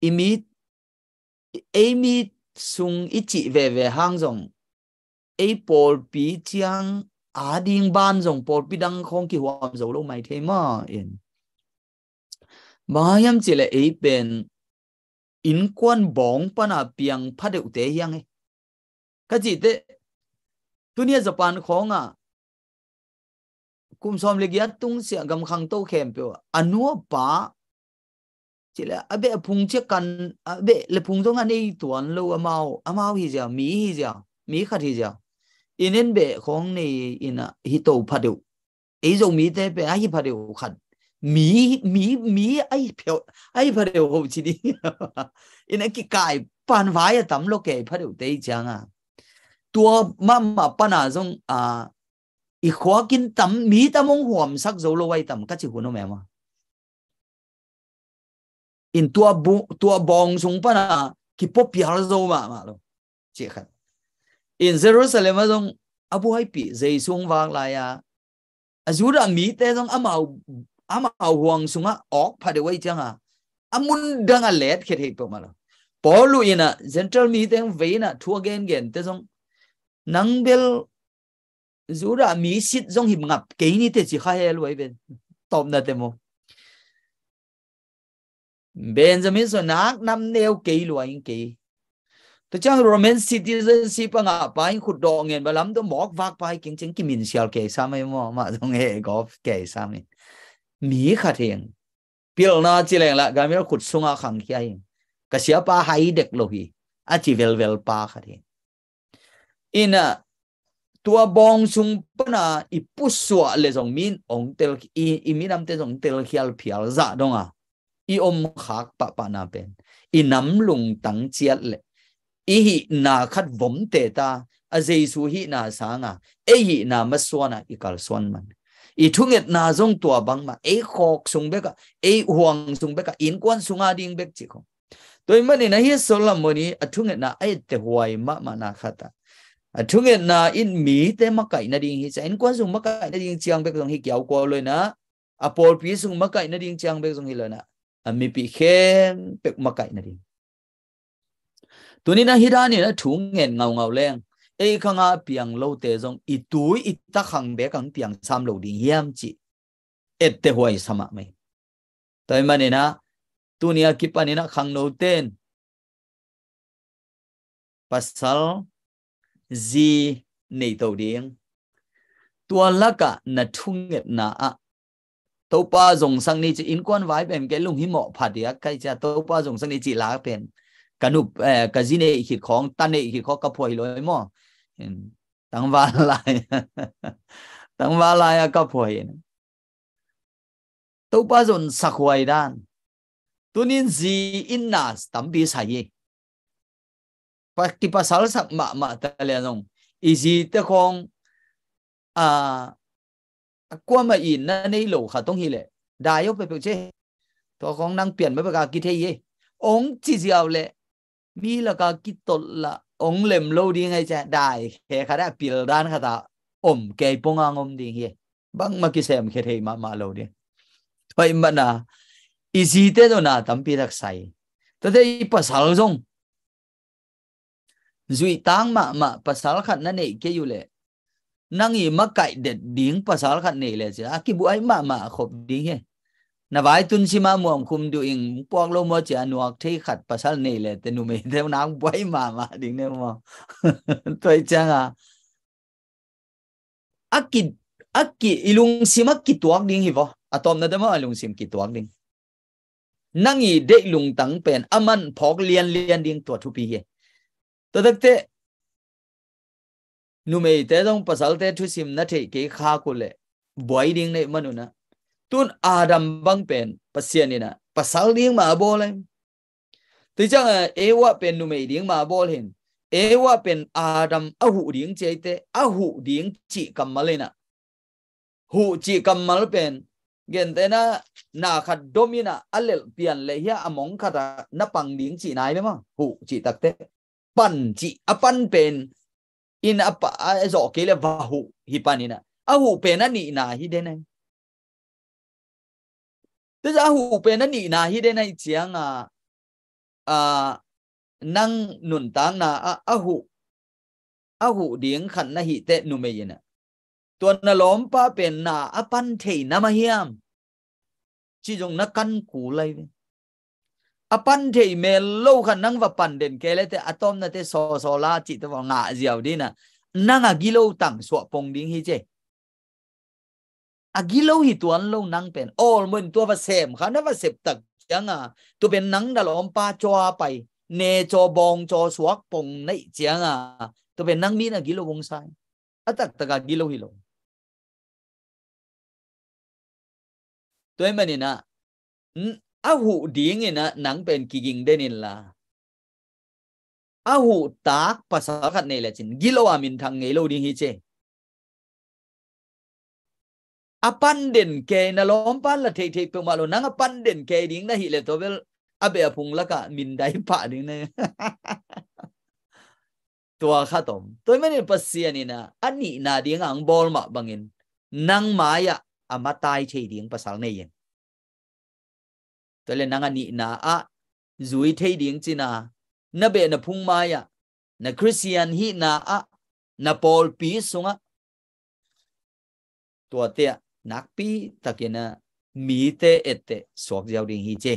I mi, ei mi sung i cih veve hang zong, ei pawlpi ciang a ding ban zong pawlpi dang khawng kihuam zo lo mai thei maw in. Bang hiam cih leh ei pen innkuan bawng pana piang phadeuhte hiang e. Ka cih teh, tuni a Japan khawng ah kum sawm le giat tung siah gam khangto khempeuh ah a nu a pa cih leh a beh a phung ciah kan, a beh le phung zong a nei tuan lo, amau, amau hi ziau, mi hi ziau, mi khat hi ziau. Inn en beh khawng nei in a hi to phadeuh. Ei Zomite pen a hi phadeuh khat. Mi, mi, mi a hi phadeuh ho ci ding. In a kikai pan vai a tam lo kei phadeuhte hi ciang a. Tua mahmah pana zong a i khuakin tam, mi tam hong huamsak zo lo ai tam ka ci hun om em a. In tua bu-, tua bawng sung pana kipua pial zo mahmah lo. Ci khat. In Jerusalem a zong a buaipih Jesu hong vak lai a, a Judah mite zong amau, amau huang sungah awk phadeuh ai ciang a, a mundang a let khe thei peuhmah lo. Paulu in a Gentile mite hong vei in a thu a gengente zong nang bel Judah mi sit zong hi ngap kei ni teci kha he luai ven. Tawpna te maw. Benjamin so nak nam neu kei luai kei. Tua ciang Roman citizenship a ngah pa in khut dawh ngen ba lam tua mawk vak pa hi keng ciang kimin sial kei sam ai maw. Mah zong he gawp kei sam hi. Mi khat heng. Pilna ci leng lah Gamil khut sunga khangkhia hi. Ka siapa hai dek lo hi. A ci velvel pa khat hi. In a tua bawng sung pana i pusuah le zong min ong tel, i, i minamte zong telkhial phial zah donga i om khak pahpahna pen i nam lungtang ciat le i hihna khat vomte ta a Jesu hihna sanga ei hihna masuana i kalsuan man. I thungetna zong tua bangmah ei khawk sung beka, ei huang sung beka, innkuan sunga ding bek cih khong. Tua ahih manin ahi Solomon i a thungetna a etteh huai mahmahna khat a, a thungetna in mite makaih nading hi cia, innkuan sung makaih nading ciang bek zong hi kiau kua lo in a, a pawlpi sung makaih nading ciang bek zong hi lo in a, a mipi khempeuh makaih nading. Tuni-in ah hih danin ah thu ngen ngaungau leng, ei khang a piang lote zong i tui i ta khang bek ang piang sam lo ding hiam cih etteh huai sa mahmah hi. Tua ahih manin ah tuni a kipanin ah khangnote in pasal zi nei to ding. Tua lakah na thungetna ah Topa zongsak ni ci, innkuan vai pen kei lunghimawh phadiak ka hi cia, Topa zongsak ni cih lak pen ka nu, eh, ka zi neih khit khawng, ta neih khit khawng ka phuai lo hi maw. Tangval lai, tangval lai a ka phuai. Topa zongsak huai dan. Tunin zi in na tampi sai hi. Pa, kipasalsak mahmah ta leh zong i zite khawng, a, a kuamah in na nei lo khat hong hi leh, dai aw peuhpeuh ci. Tua khawng nang pian mah bek a kithei hi. Hong ci ziau leh mi laka kitolh lah hong lem lo ding hi cia, dai khe khat a pil dan khat a om kei pong a hong om ding hi. Bangmah kisem khe thei mahmah lo ding. Tua ahih manin ah i zite zong na tampi tak sai. Tuate i pasal zong zuih tang mahmah pasal khat na neih kei uh leh, nang i makaih det ding pasal khat nei leh ci a kibuai mahmah a khop ding hi. Na vai tun sim a muam khum duh ing puak lo maw ci a nuak thei khat pasal nei leh teh numeite na buai mahmah ding ne maw. Tua ahih ciangin a ki, a ki, i lungsim a kituak ding hi vaw. A tawpna teh maw a lungsim kituak ding. Nang i deih lungtang pen a man phawk lianlian ding tua thupi hi. Tua tak teh numeite zong pasalte thusim na theih kei khak uh leh buai ding na hih man un ah, tun Adam bang pen Pasian in ah pasal ding mah a bawl hi. Tua ciangin Eva pen numei ding mah a bawl hi. Eva pen Adam a huh ding ci hi teh, a huh ding cih kammal in ah, huh cih kammal pen gentehna, na khat dom in ah a lelh pian leh hi a, a mong khat ah na pang ding cihna hi ve maw. Huh cih tak teh pan cih, a pan pen in a pa, a zawh kei leh va huh hi pan in ah, a huh pen a nihna hi den hi. Tua ciang a huh pen a nihna hi den ahih ciangin, a, nang nuntakna ah a huh, a huh ding khat na hih teh numei in ah, tua na lawmpa pen na a pan thei na mah hiam cih zong na kan kul lai ve. A pan thei mel lo khat nang va pan den kei leh teh a tawpna teh sawsaw la cih teh va ngah ziau ding in ah, nang a gilo tang suah pong ding hi ci. A gilo hi tuan lo nang pen. Awl mun tua va sem kha na va sep tak ciangin, tua pen nang na lawmpa caw a pai, ne caw bawng caw suak pong na hih ciangin, tua pen nang mi na gilo bong sai. A taktak a gilo hi lo. Tua ahih manin ah, n-, a huh ding in ah nang pen kiging den in la, a huh tak pasal khat nei leh cin gilo a minthang ngei lo ding hi ci. A pan den kei, na lawmpa la theihtheih peuhmah lo, nang a pan den kei ding na hih leh tua bel a beh a phung lakah mindai pah ding na. Tua khat om. Tua ahih manin Pasian in ah a nihna ding a hong bawl mah bangin nang mai-ah a matai thei ding pasal nei in. Tua leh nang a nihna ah zui thei ding cihna, na beh na phung mai-ah, na Khristian hihna ah, na pawlpi sungah, tuate ah nakpi takin ah mite etteh suak ziau ding hi ci.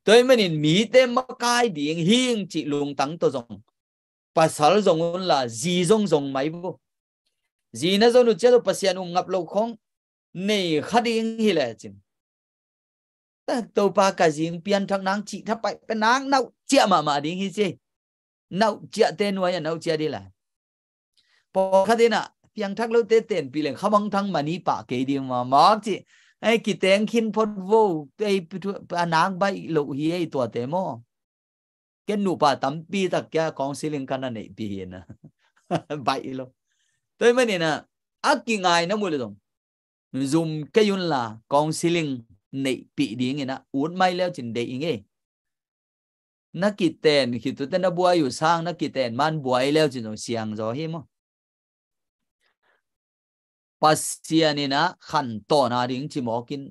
Tua ahih manin mite makai ding hing cih lungtang tawh zong pasal zong un la, zi zong zong mai vo. Zi na zon uh ciat uh Pasian um ngap lo khawng nei kha ding hi leh cin, Topa ka zing pianthak nang cih thapai pen nang nauh ciah mahmah ding hi ci. Nauh ciahte nuai-ah nauh ciah ding lai. Pawlkhat in ah piangthak lote tenpih leng khamangthang mani pah kei ding mah, mawk cih. Ei, kiteng khin phot vo, ei, a nang baih loh hi ei tuate maw. Ken nupa tampi tak kia counseling ka na neihpih hi na. Baih lo. Tua ahih manin ah a kingai na mu leh zong zum kei un la counseling neihpih ding in ah ut mai leu cin deih ing ei. Na kiten khit uh teh na buai uh sang, na kiten man buai leu cin zong siang zaw hi maw. Pasian in ah khantohna ding ci mawk in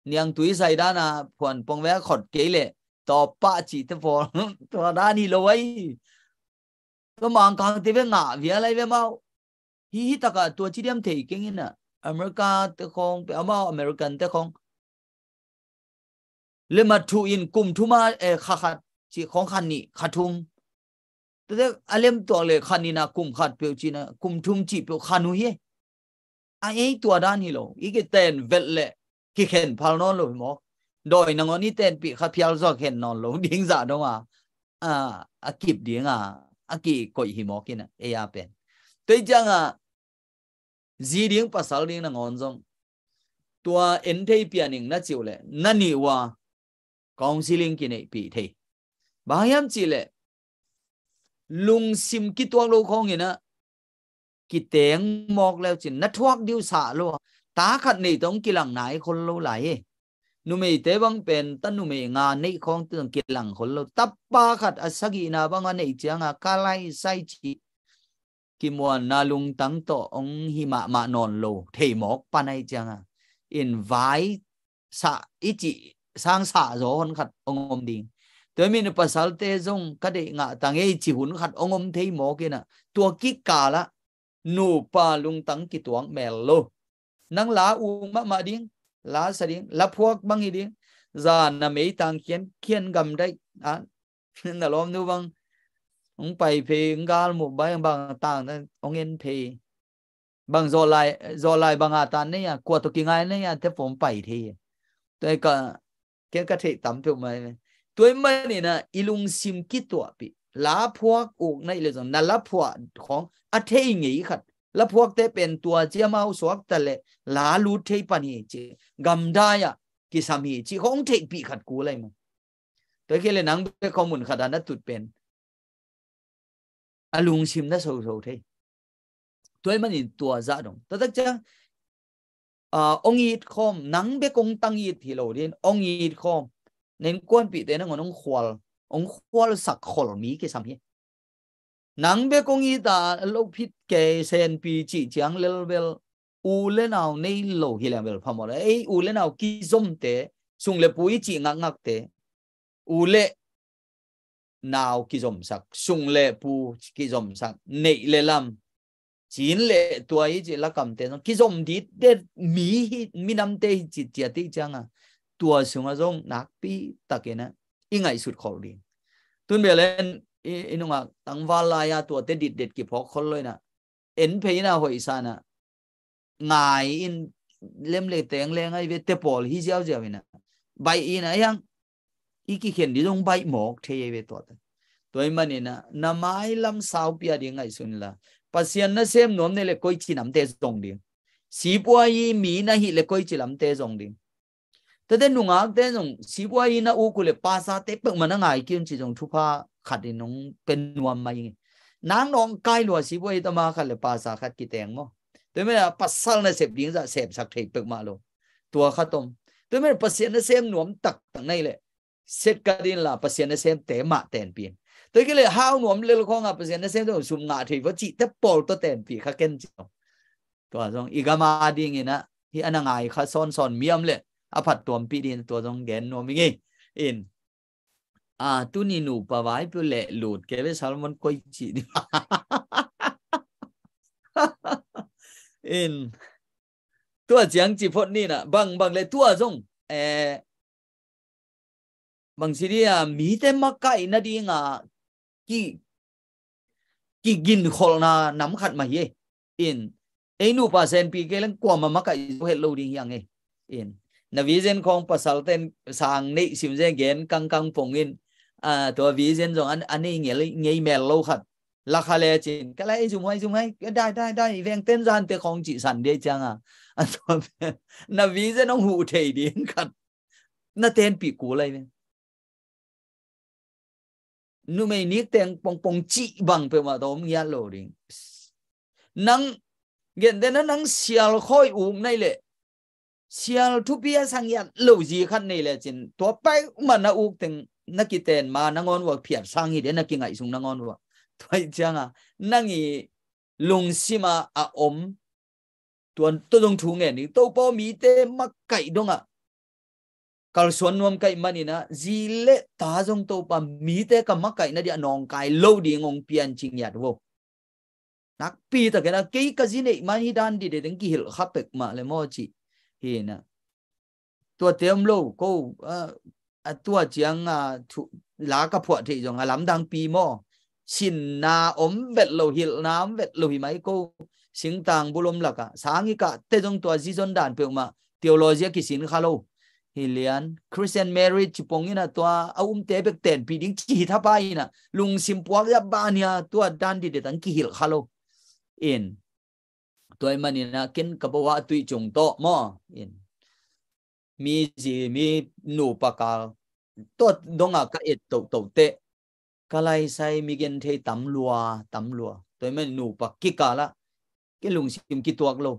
niangtui sai dan a phuan pong ve a khot kei leh tawp pah cihte pawl tua dan hi lo ai. Tua Mangkangte ve ngah vial ai ve mau. Hih hih takah tua ci diam thei keng in ah America te khawng pe amau American te khawng le mat thuh in kum thum a, eh, kha khat cih khawng kha nih kha thum. Tua teh a lem tuak le kha nih na kum khat peuh cih na kum thum cih peuh kha nu hi. A ei tua dan hi lo. I kiten vet le kikhen phal nawn lo hi mawk. Dawi nangawn i tenpih kha phial zaw khen nawn lo ding zah dong a, a, a kip ding a, a kikoih hi mawk in a, ei a pen. Tua hi ciang a, zi ding pasal ding nangawn zong tua en thei pian ing na cih uh leh na nih uh a counseling kineihpih thei. Bang hiam cih leh lungsim kituak lo khawng in ah kiteng mawk leu cin na thuak diu sah lo a, ta khat nei tawh hong kilang nai khol lo lai hi. Numeite bang pen ta numei nga neih khawng tawh kilang khol lo. Tapa khat a sagihna bang a neih ciang a ka lai sai ci kimuanna lungtang tawh hong hi mahmah nawn lo thei mawk pan ahi ciang a, in vai sah i cih sang sah zaw hon khat hong om ding. Tua hi min pasalte zong ka deih ngah ta ngei cih hun khat hong om thei mawk in ah, tua kikal ah nupa lungtang kituak mel lo. Nang la uk mahmah ding, la sa ding, la phuak bang hi ding, za na meitang khian khian gamdai a, na lawmnu bang hong pai phei, hong gal muh bai bang tang na hong en phei. Bang zawlai, zawlai bang a tan nei a, kua tawh kingai nei a, te pawm pai thei. Tua ka, ke ka theih tam peuh mai. Tua hi manin ah i lungsim kituahpih. La phuak uk na hih leh zong, na la phuah khawng a thei ngei khat. La phuakte pen tua ciang amau suakta leh la lut thei pan hi ci. Gamdai ah kisam hi ci khawng theihpih khat kul lai maw. Tua hi kei leh nang bek khawng mun khat a na tut pen a lungsim na soso thei. Tua hi manin tua zah dong. Tua tak ciang, ah, hong it khawm, nang bek hong tang it hi lo ding, hong it khawm. Na innkuanpihte nangawn hong khual, hong khualsak khol mi kisam hi. Nang bek hong it a lo phit kei senpi cih ciang lel bel u le nau nei lo hi leng bel phamawh lo. Ei u le nau kizomte, sung le pu i cih ngakngakte, u le nau kizomsak, sung le pu kizomsak, neih le lam, cin le tuai i cih lakamte zong kizom ditdet mi hi, minamte hi cih ciat i ciang a, tua sungah zong nakpi takin ah i ngaihsut khol ding. Tun bel en i, i nungak tangval lai-a tuate ditdet kiphawk khol lo in ah, en phei in ah hoih sa in ah ngai in lem le teng leng ahi ve te pawl hi ziauziau in ah, baih in ah hiang i kikhen ding zong baih mawk thei ahi ve tua ta. Tua hi manin ah na mailam saupi a ding ngaihsun la. Pasian nasem nuam nei le koici namte zong ding. Sipuai mi na hih le koici lamte zong ding. Tate nungakte zong sipuai na uk uh le pastorte peuhmah na ngai kei un ci zong thupha khat in hong pe nuam mai ing. Nang nawngkai lua sipuai tama khat le pastor khat kiteng maw. Tua hi manin ah pasal nasep ding zah sepsak thei peuhmah lo. Tua khat om. Tua hi manin ah Pasian nasem nuam taktak na hih leh set ka ding la Pasian nasemte mah tenpih in. Tua hi kei leh hau nuam lel khawng a Pasian nasemte sum ngah thei va cihte pawl tawh tenpih kha ken ci lo. Tua zong i gam a dingin ah hih a na ngai kha sawnsawn miam le a phattuampih dingin tua zong gen nuam ing ei. In, a, tuni nupa vaipi uh leh lut kei ve Salmon koici ding. In, tua ciang ci phot ni in ah, bang, bang le tua zong, eh, bang ci ding a, mite makaih nading a ki, kiginkholhna nam khat mah hi. In, ei nupa senpi kei leng kuamah makaih zo het lo ding hi hang ei. In, na vision khawng pasalte'n sang neih sim zen gen kangkang pong in, a, tua vision zong a, a nei ngei, ngei mel lo khat la kha le cin, ka la ei zum huai, zum huai, dai, dai, dai, vengte'n zante khawng cihsan ding ciang a, a tua pen na vision hong huh thei ding khat na tenpih kul lai ve. Numei nikteng pongpong cih bang peuhmah tawh om ngiat lo ding. Nang gente na nang sial khawi uk na hih leh, sial thupi a sa ngiat lo zi khat nei le cin, tua peuhmah na uk teng na kiten ma nangawn uak phiat sang hi ding, na kingaihsung nangawn uak. Tua hi ciang a nang i lungsim a a om tua tawh zong thu ngen ding. Topa aw, mite makaih dong ah kalsuan nuam ka hih manin ah, zi le ta zong Topa mite ka makaihna ding a nawngkai lo ding hong pian ci ngiat vo. Nakpi takin ah, kei ka zi neih man hih dan dide teng kihilh kha pek mah le maw ci hi na. Tuate om lo ko, ah, a tua ciang, ah, thu, la ka phuah theih zong a lamdangpi maw. Sinna om vet lo, hilhna om vet lo hi mai ko. Singtang bul om lakah sang i kah te zong tua zi zon dan peuhmah theology a kisin kha lo. Hi lian Christian marriage ci pong in ah tua a umte bek tenpih ding ci hi thapa in ah lungsim puak zia bania tua dan dide tang kihilh kha lo. In tua ahih manin ah ken ka bo a tui cung tawh maw. In mi zi mi nupa ka tawh dong a ka et tohtoh teh ka laisai mi genthei tam lua, tam lua. Tua ahih manin nupa kikal ah ke lungsim kituak lo.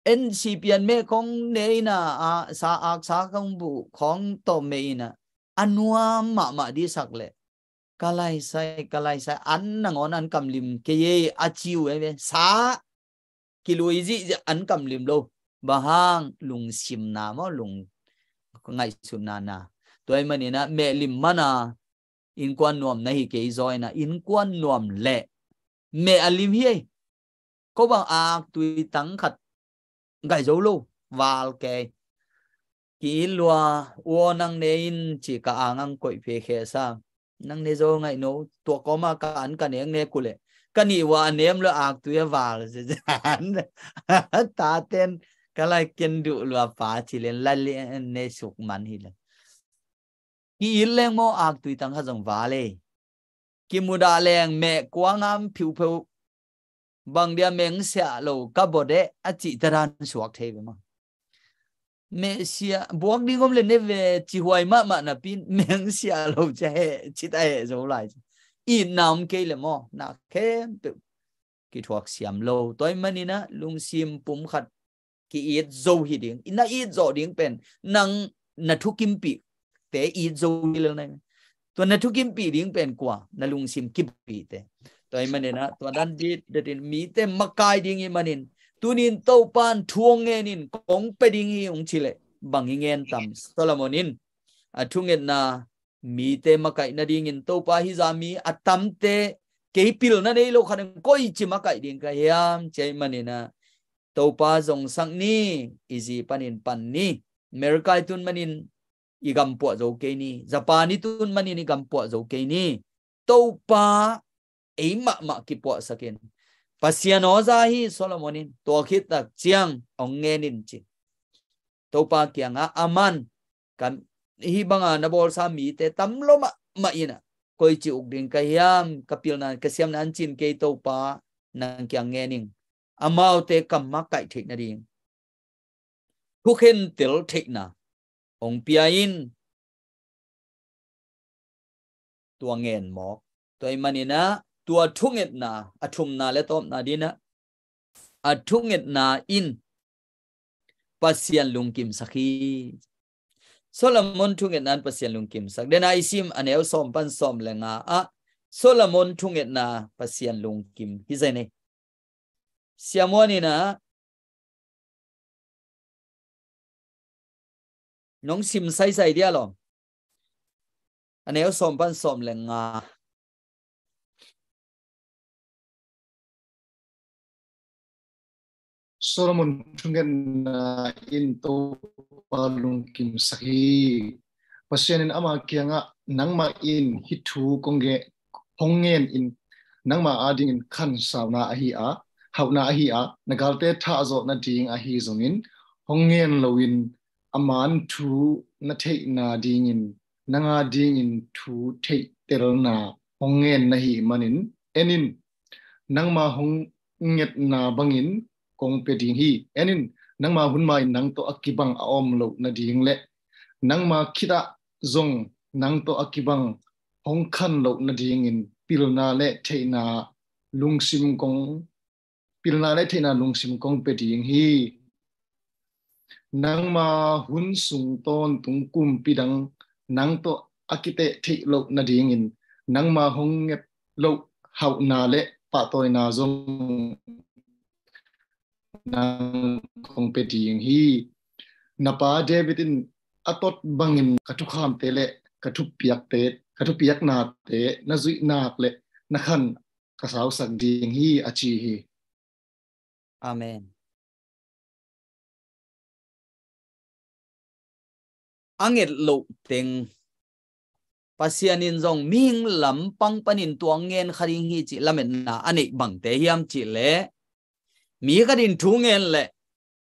En si pian meh khong ne in ah, sa ak sa khong buh khong tawh meh in ah a nuam mahmah dih sak leh ka laisai, ka laisai, an nangawn an kamlim kei ei a ci uh ei ve. Sa kilui zihziah an kamlim lo. Bang hang? Lungsimna maw, lung ngaihsutna na. Tua ahih manin ah meh lim man a innkuan nuam na hi kei zaw in ah innkuan nuam leh meh a lim hi ei. Ko bang aktui tang khat ngai zo lo, val kei. Ki-it lua, u aw nang ne in ci ka ang ang koih phe khe sa. Nang ne zo ngaih no, tua kawma ka an ka nek nek uh leh ka nih ua a nem lo aktui a val zezan. Taten ka lai ken duh lua pa ci len lai len ne suk man hi le. Ki-it leng maw aktui tang khat zong val ei. Kimudah leng meh kua ngam phiupheu. Bang dia meng siah lo ka bawdeh a cih tadan suak thei ve maw. Meh siah buak ding om le ne ve ci huai mahmah napi in meng siah lo cia heh ci ta heh zo lai. Itna om kei le maw, na khempeuh kithuak siam lo. Tua ahih manin ah lungsim pum khat ki-it zo hi ding. Na it zawh ding pen nang na thukimpih te it zo hi lel nai. Tua na thukimpih ding pen kua? Na lungsim kimpih te. Tua ahih manin ah tua dan dit datin mite makai ding ahih manin tunin Topan thu hong ngen in kong pe ding hi hong ci leh bang hi ngen tam? Solomon in a thungetna mite makaih nadingin Topa hih zah mi a tamte kei pilna nei lo khat in koici makaih ding ka hiam ci ahih manin ah Topa zongsak ni, i zi panin pan ni. America i tun manin i gam puah zo kei ni. Japan i tun manin i gam puah zo kei ni. Topa ei mahmah kipuahsak in. Pasian aw za hi Solomon in tua khit tak ciang hong ngen in ci. Topa kiangah a man kan hih banga na bawlsa mite tam lo mahmah in ah koici uk ding ka hiam? Ka pilna ka siamna an cin kei Topa nang kiang ngen ing. Amaute ka makaih theih nading thukhentel theihna hong pia in. Tua ngen mawk. Tua ahih manin ah tua thungetna a thumna le tawpna dingin ah a thungetna in Pasian lungkimsak hi. Solomon thungetna in Pasian lungkimsak. Dena i sim a neu sawm pan sawm le nga ah Solomon thungetna Pasian lungkim hi zai nei. Siamuan in ah nong sim saisai dia lawm. A neu sawm pan sawm le nga. Solomon thungetna in Topa lungkimsak hi. Pasian in ama kiangah nangmah in hih thu kong ge hong ngen in nangmah adingin khansauna ahi a, hauhna ahi a, na galte thahzawh nading ahi zongin hong ngen loin a man thu na theihna dingin nang adingin thu theihtelna hong ngen na hih manin en in, nangma hong ngetna bangin kong pia ding hi. En in, nangma hun ma-in nang tawh a kibang a om loh nading le nangma khitah zong nang tawh a kibang hong khan loh nadingin pilna le theihna lungsim kong, pilna le theihna lungsim kong pia ding hi. Nangma hun sung tawntung kumpi dang nang tawh a kiteh theih loh nadingin nangma hong nget loh hauhna le pahtawina zong nang kong pia ding hi. Na pa David in a tot bangin ka thukhamte le ka thupiakte, ka thupiaknate na zuih nak le na khan ka sausak ding hi, a ci hi. Amen. A nget loh teng Pasian in zong mihing lampang panin tua ngen kha ding hi cih lametna a neih bangte hiam cih leh, mi khat in thu ngen leh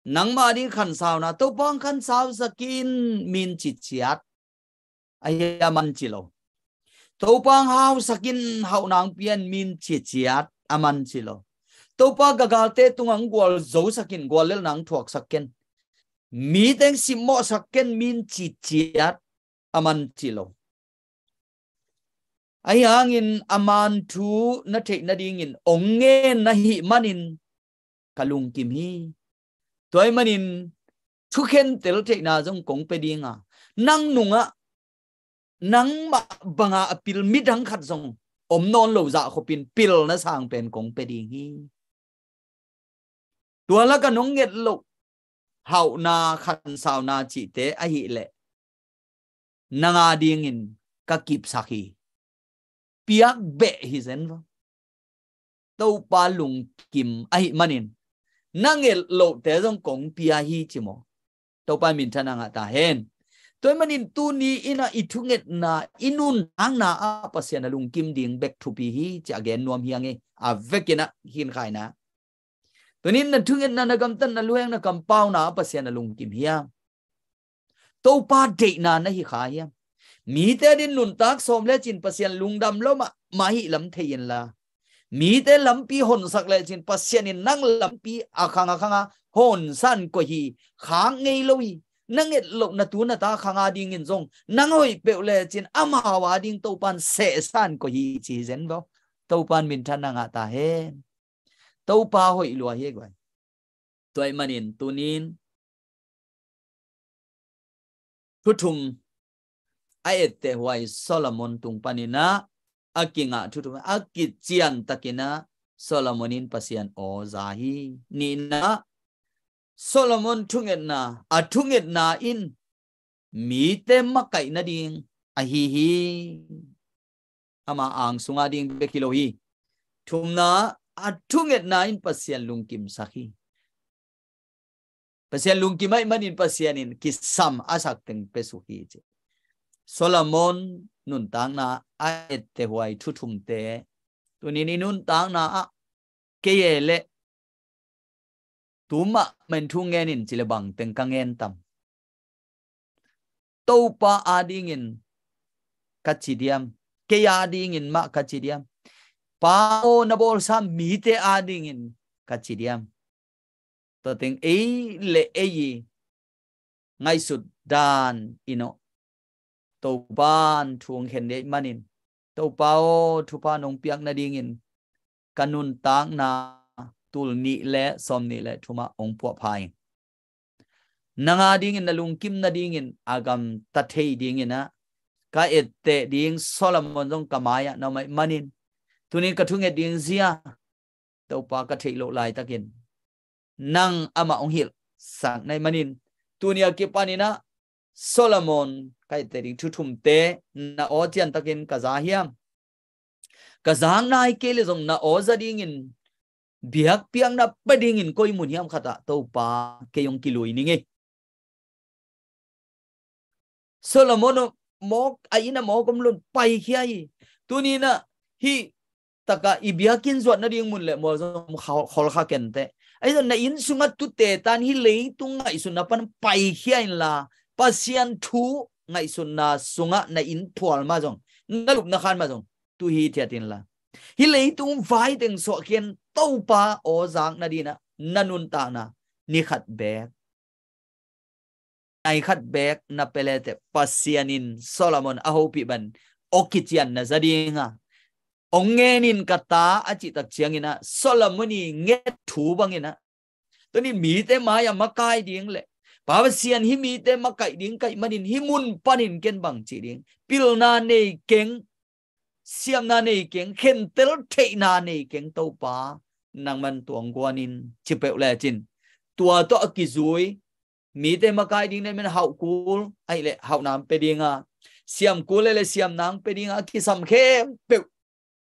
nangmah ding khansauna, Topa hong khansausak in, min ci ciat, ahi a man ci lo. Topa hong hausak in, hauhna hong pia in, min ci ciat, a man ci lo. Topa gagalte tungah hong gualzosak in, guallelhna hong thuaksak ken, mi teng simmawhsak ken, min ci ciat, a man ci lo. Ahi hangin a man thu na theih nadingin hong ngen na hih manin ka lungkim hi. Tua ahih manin thukhentel theihna zong kong pia ding a, nang nungah nangmah banga a pil midang khat zong om nawn lo zah khopin pilna sang pen kong pia ding hi. Tua laka nong nget loh hauhna, khansauna cihte ahih leh nang a dingin ka kipsak hi. Piak beh hi zen lo. Topa lungkim ahih manin na nget lohte zong kong pia hi ci maw. Topa minthanna ngah ta hen. Tua ahih manin tuni in ah i thungetna, i nuntakna ah Pasian a lungkim ding bek thupi hi ci a gen nuam hi ing. A vekin ah khin khaina, tuni in na thungetna, na gamtatna, luheng, na kampauna ah Pasian a lungkim hiam? Topa deihna na hi kha hiam? Mite adingin nuntak sawm lecin Pasian lungdam lo mahmah hi lam thei inla, mite lampi honsak lecin Pasian in nang lampi a khang a khanga honsan koih hi, khak ngei lo hi. Na nget loh na tu na ta khang a dingin zong nang hoih peuh lecin amau a ding Topan sehsan koih hi ci hi zen lo. Topan minthanna ngah ta hen. Topa hoih lua hi guai. Tua ahih manin tuni in thuthum a etteh huai Solomon tung panin ah a kingah thuthum a kician takin ah Solomon in Pasian aw za hi. Nihna, Solomon thungetna, a thungetna in mite makaih nading ahi hi. Ama ang sunga ding bek hi lo hi. Thumna, a thungetna in Pasian lungkimsak hi. Pasian lungkim ahih manin Pasian in kisam a sak teng pia suk hi ci. Solomon nuntakna a etteh huai thuthumte, tuni in i nuntakna ah kei e leh tu mahmah in thu ngen in ci leh bang teng ka ngen tam? Topa a dingin ka ci diam? Kei a dingin mah ka ci diam? Pa aw, na bawlsa mite a dingin ka ci diam? Tua teng ei le ei i ngaihsut dan in aw, Topan thu hong khen ding ahih manin, Topa aw, thupha nong piak nadingin ka nuntakna tul nih le sawm nih le thum ah hong puahpha ing. Nang a dingin na lungkim nadingin a gamta thei dingin ah ka etteh ding Solomon zong ka mai-ah na om ahih manin, tuni in ka thunget ding zia Topa ka theih loh laitakin nang amah hong hilhsak na hih manin, tuni a kipanin ah Solomon ka etteh ding thuthumte na aw ciantakin ka za hiam? Ka zak nai kei leh zong na aw za dingin biakpiakna pia dingin koi mun hiam khat ah Topa kei hong kilui ning ei. Solomon mawk a inn ah mawk om lo in paikhia hi. Tuni in ah hih takah i biakinn zuat nading mun le mual zong khol, khol kha kenteh. Ahi zong na inn sungah tute tan hih leitung ngaihsutna pan paikhia inla, Pasian thu ngaihsutna sungah na inn phual mah zong, na lup na khan mah zong tu hithiat inla, hih leitung vai teng suahkhia in Topa aw zak nadingin ah na nuntakna ni khat beek, nai khat beek na pia leteh Pasian in Solomon a hopih bang aw kician na za ding a, aw ngen in ka ta a cih tak ciangin ah Solomon i nget thu bangin ah, tuni in mite mai-ah makai ding le Pa Pasian hih mite makaih ding ka hih manin hih mun panin ken bang ci ding, pilna nei keng, siamna nei keng, khentel theihna nei keng Topa, nangman tuang guan in ci peuh lecin, tua tawh a kizui mite makai ding na min hauh kul ahih leh hauh nam pe dinga, siam kul ahih leh siam nam pe dinga, a kisam khempeuh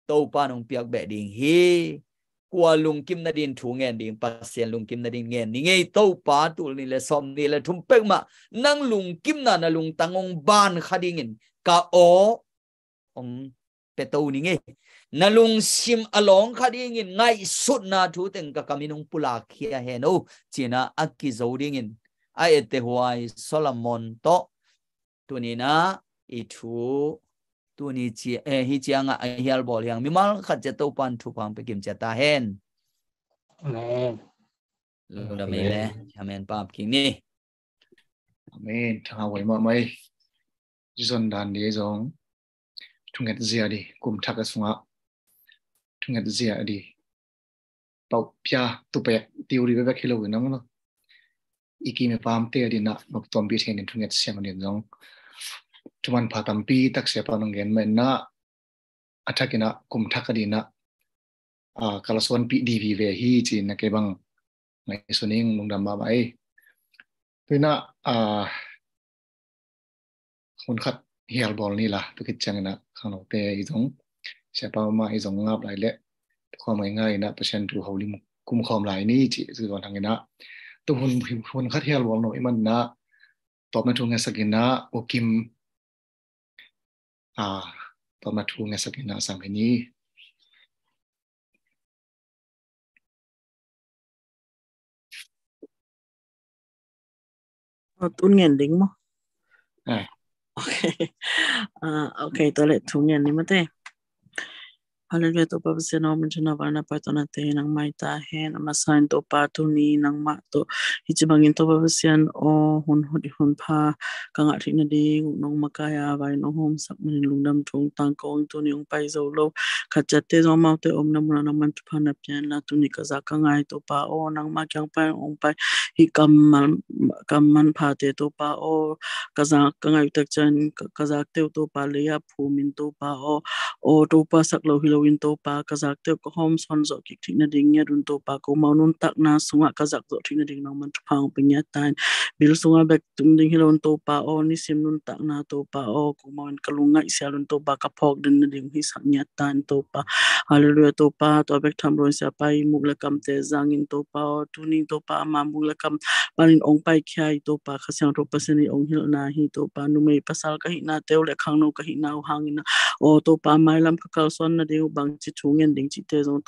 Topa nong piak beh ding hi. Kua lungkim nadin thu ngen ding, Pasian lungkim nadin ngen ni ngei. Topa, tul nih le sawm nih le thum pek mah nang lungkimna na lungtang hong ban kha dingin ka aw hong peto ni ngei. Na lungsim a lawng kha dingin ngaihsutna thu teng ka kamin hong pulak khia hen o, cina a kizo dingin a ette huai Solomon tawh tunina i thu tuni ci, eh, hi cianga a hial bawl hiang mimal khat cia Topan thupha hong pe kim cia ta hen. Amen. Lungdam ei le. Amen. Pap king ni. Amen. Thangah huai mahmah ei. Zon dan dih zong thunget zia dih, kum thak a sungah thunget zia dih, pauh pia tupek tiu dih bekbek hi lo in ang lo. I kim i pamte a dinah nop tuampi thei nin thunget siam a din zong thuman pha tampi tak siapa nong gen mah inah a thakinah kum thak a dinah, ah, kalsuanpih dih vive hi ci-in na kei bang ngaihsun ing. Lungdam mahmah ei. Tuinah, ah, hun khat hial bawl ni la, tu khit cianginah khangnote i zong siapa mah i zong ngap lai leh tu khawm ngai ngai inah Pasian thu holim kum khawm lai ni ci, ci zuan hanginah tu hun, hun khat hial bawl no i man inah tawpna thu ngetsak inah U Kim, ah, tawpna thu ngetsak inah sang hi ni. Aw, tun ngen ding maw? Ah. Ok. Ah, ok, tua leh thu ngen ni mate. Halleluiah, Topa Pasian aw, min thana valna pai tawh nate nangmah i ta hen, a masa in Topa tuni nangmah tawh hi ci bangin Topa Pasian aw, hun hut hun pha ka ngah theih nading uh nong makai a vai nong homsak manin lungdam thu hong tang kong, tuni hong pai zo lo khat ciatte zong amaute omna munah nangman thupha na pia inla, tuni ka zak ka ngai Topa aw, nangmah kiang pai hong pai hih kam man, kam manphate Topa aw, ka zak ka ngai uh tak ciangin ka, ka zakte uh Topa lei-ah phum in Topa aw, aw Topa sak lo hi loin Topa ka zakte uh ka hawmsawn zawh kik theih nading ngiat un Topa, ko mau nuntakna sungah ka zak zawh theih nading nangman thupha hong pe ngiat ta in. Bil sungah bek tum ding hi loin Topa aw, nisim nuntakna Topa aw, ko mau in ka lungngaih sial un Topa ka phawk den nading hong hisak ngiat ta in Topa. Halleluiah Topa, tua bek tham loin siapa i muk le kamte zangin Topa aw, tuni Topa ama muk le kam panin hong paikhia i Topa, Kha Siangtho Pasian i hong hilhna hi Topa, numei pasal ka hihnate uh le khangno ka hihna uh hangin aw Topa, mailam ka kalsuan nading uh bangci thu ngen ding cihte zong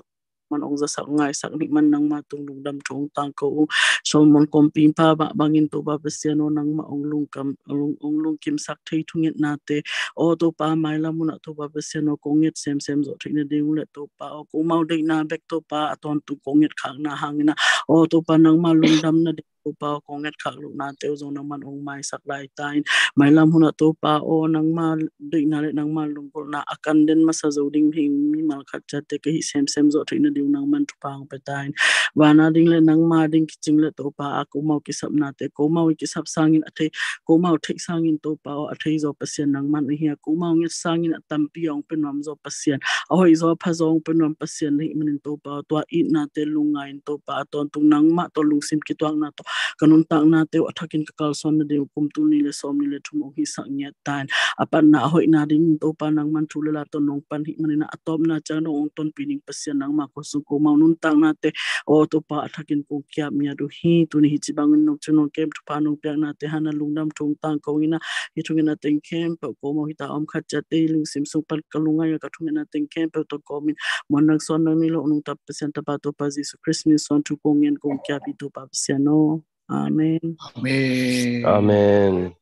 man hong zasak ngaisak nih man nangma tung lungdam thu hong tang ko uh. Solomon kawmpi pa mah bangin Topa Pasian aw, nangmah hong lungkam, hong, hong lungkimsak thei thungetnate aw Topa, mailam munah Topa Pasian aw, kong nget semsem zawh theih nading uh le Topa aw, ko mau deihna bek Topa a tawntung kong nget khakna hangin aw Topa, nangmah lungdam nading Topa aw, kong nget khak lohnate uh zong nangman hong maisak lai ta in. Mailam hunah Topa aw, nangma deihna le nangma lunggulhna a kan den masa zo ding hi mimal khat ciatte ka hih semsem zawh theih nading uh nangman thupha hong pe ta in. Vana ding le nangma ding kicing le Topa a ko mau kisapnate ko mau i kisap sangin a thei, ko mau theih sangin Topa aw, a thei zaw Pasian nangman ahi a, ko mau nget sangin a tampi a hong pe nuam zaw Pasian, a hoih zaw a pha zaw hong pe nuam Pasian na hih manin Topa aw, tua itnate lungngai in Topa a tawntung nangmah tawh lungsim kituakna tawh ka nuntaknate uh a thakin ka kalsuan nading uh kum tul nih le sawm nih le thum hong hisak ngiat ta in. A patna a hoihna dingin Topa nangman thu le la tawh nong pan hih manin a tawpna ciang dong hong tonpih ding Pasian nangmah ko sung ko mau nuntaknate aw Topa a thakin kong kiap ngiat uh hi. Tuni hih ci bangin nong cing nong kem thupha nong piaknate hana lungdam thu hong tang kong ina, hih thungetna teng khempeuh ko mau hita om khat ciatte i lungsim sung pan ka lungngai a ka thungetna teng khempeuh tawh kawmin muan nang suan nang ni lo nungta Pasian tapa Topa Jesu Khrist min suan thu kong ngen kong kiap hi Topa Pasian aw. Amen. Amen. Amen.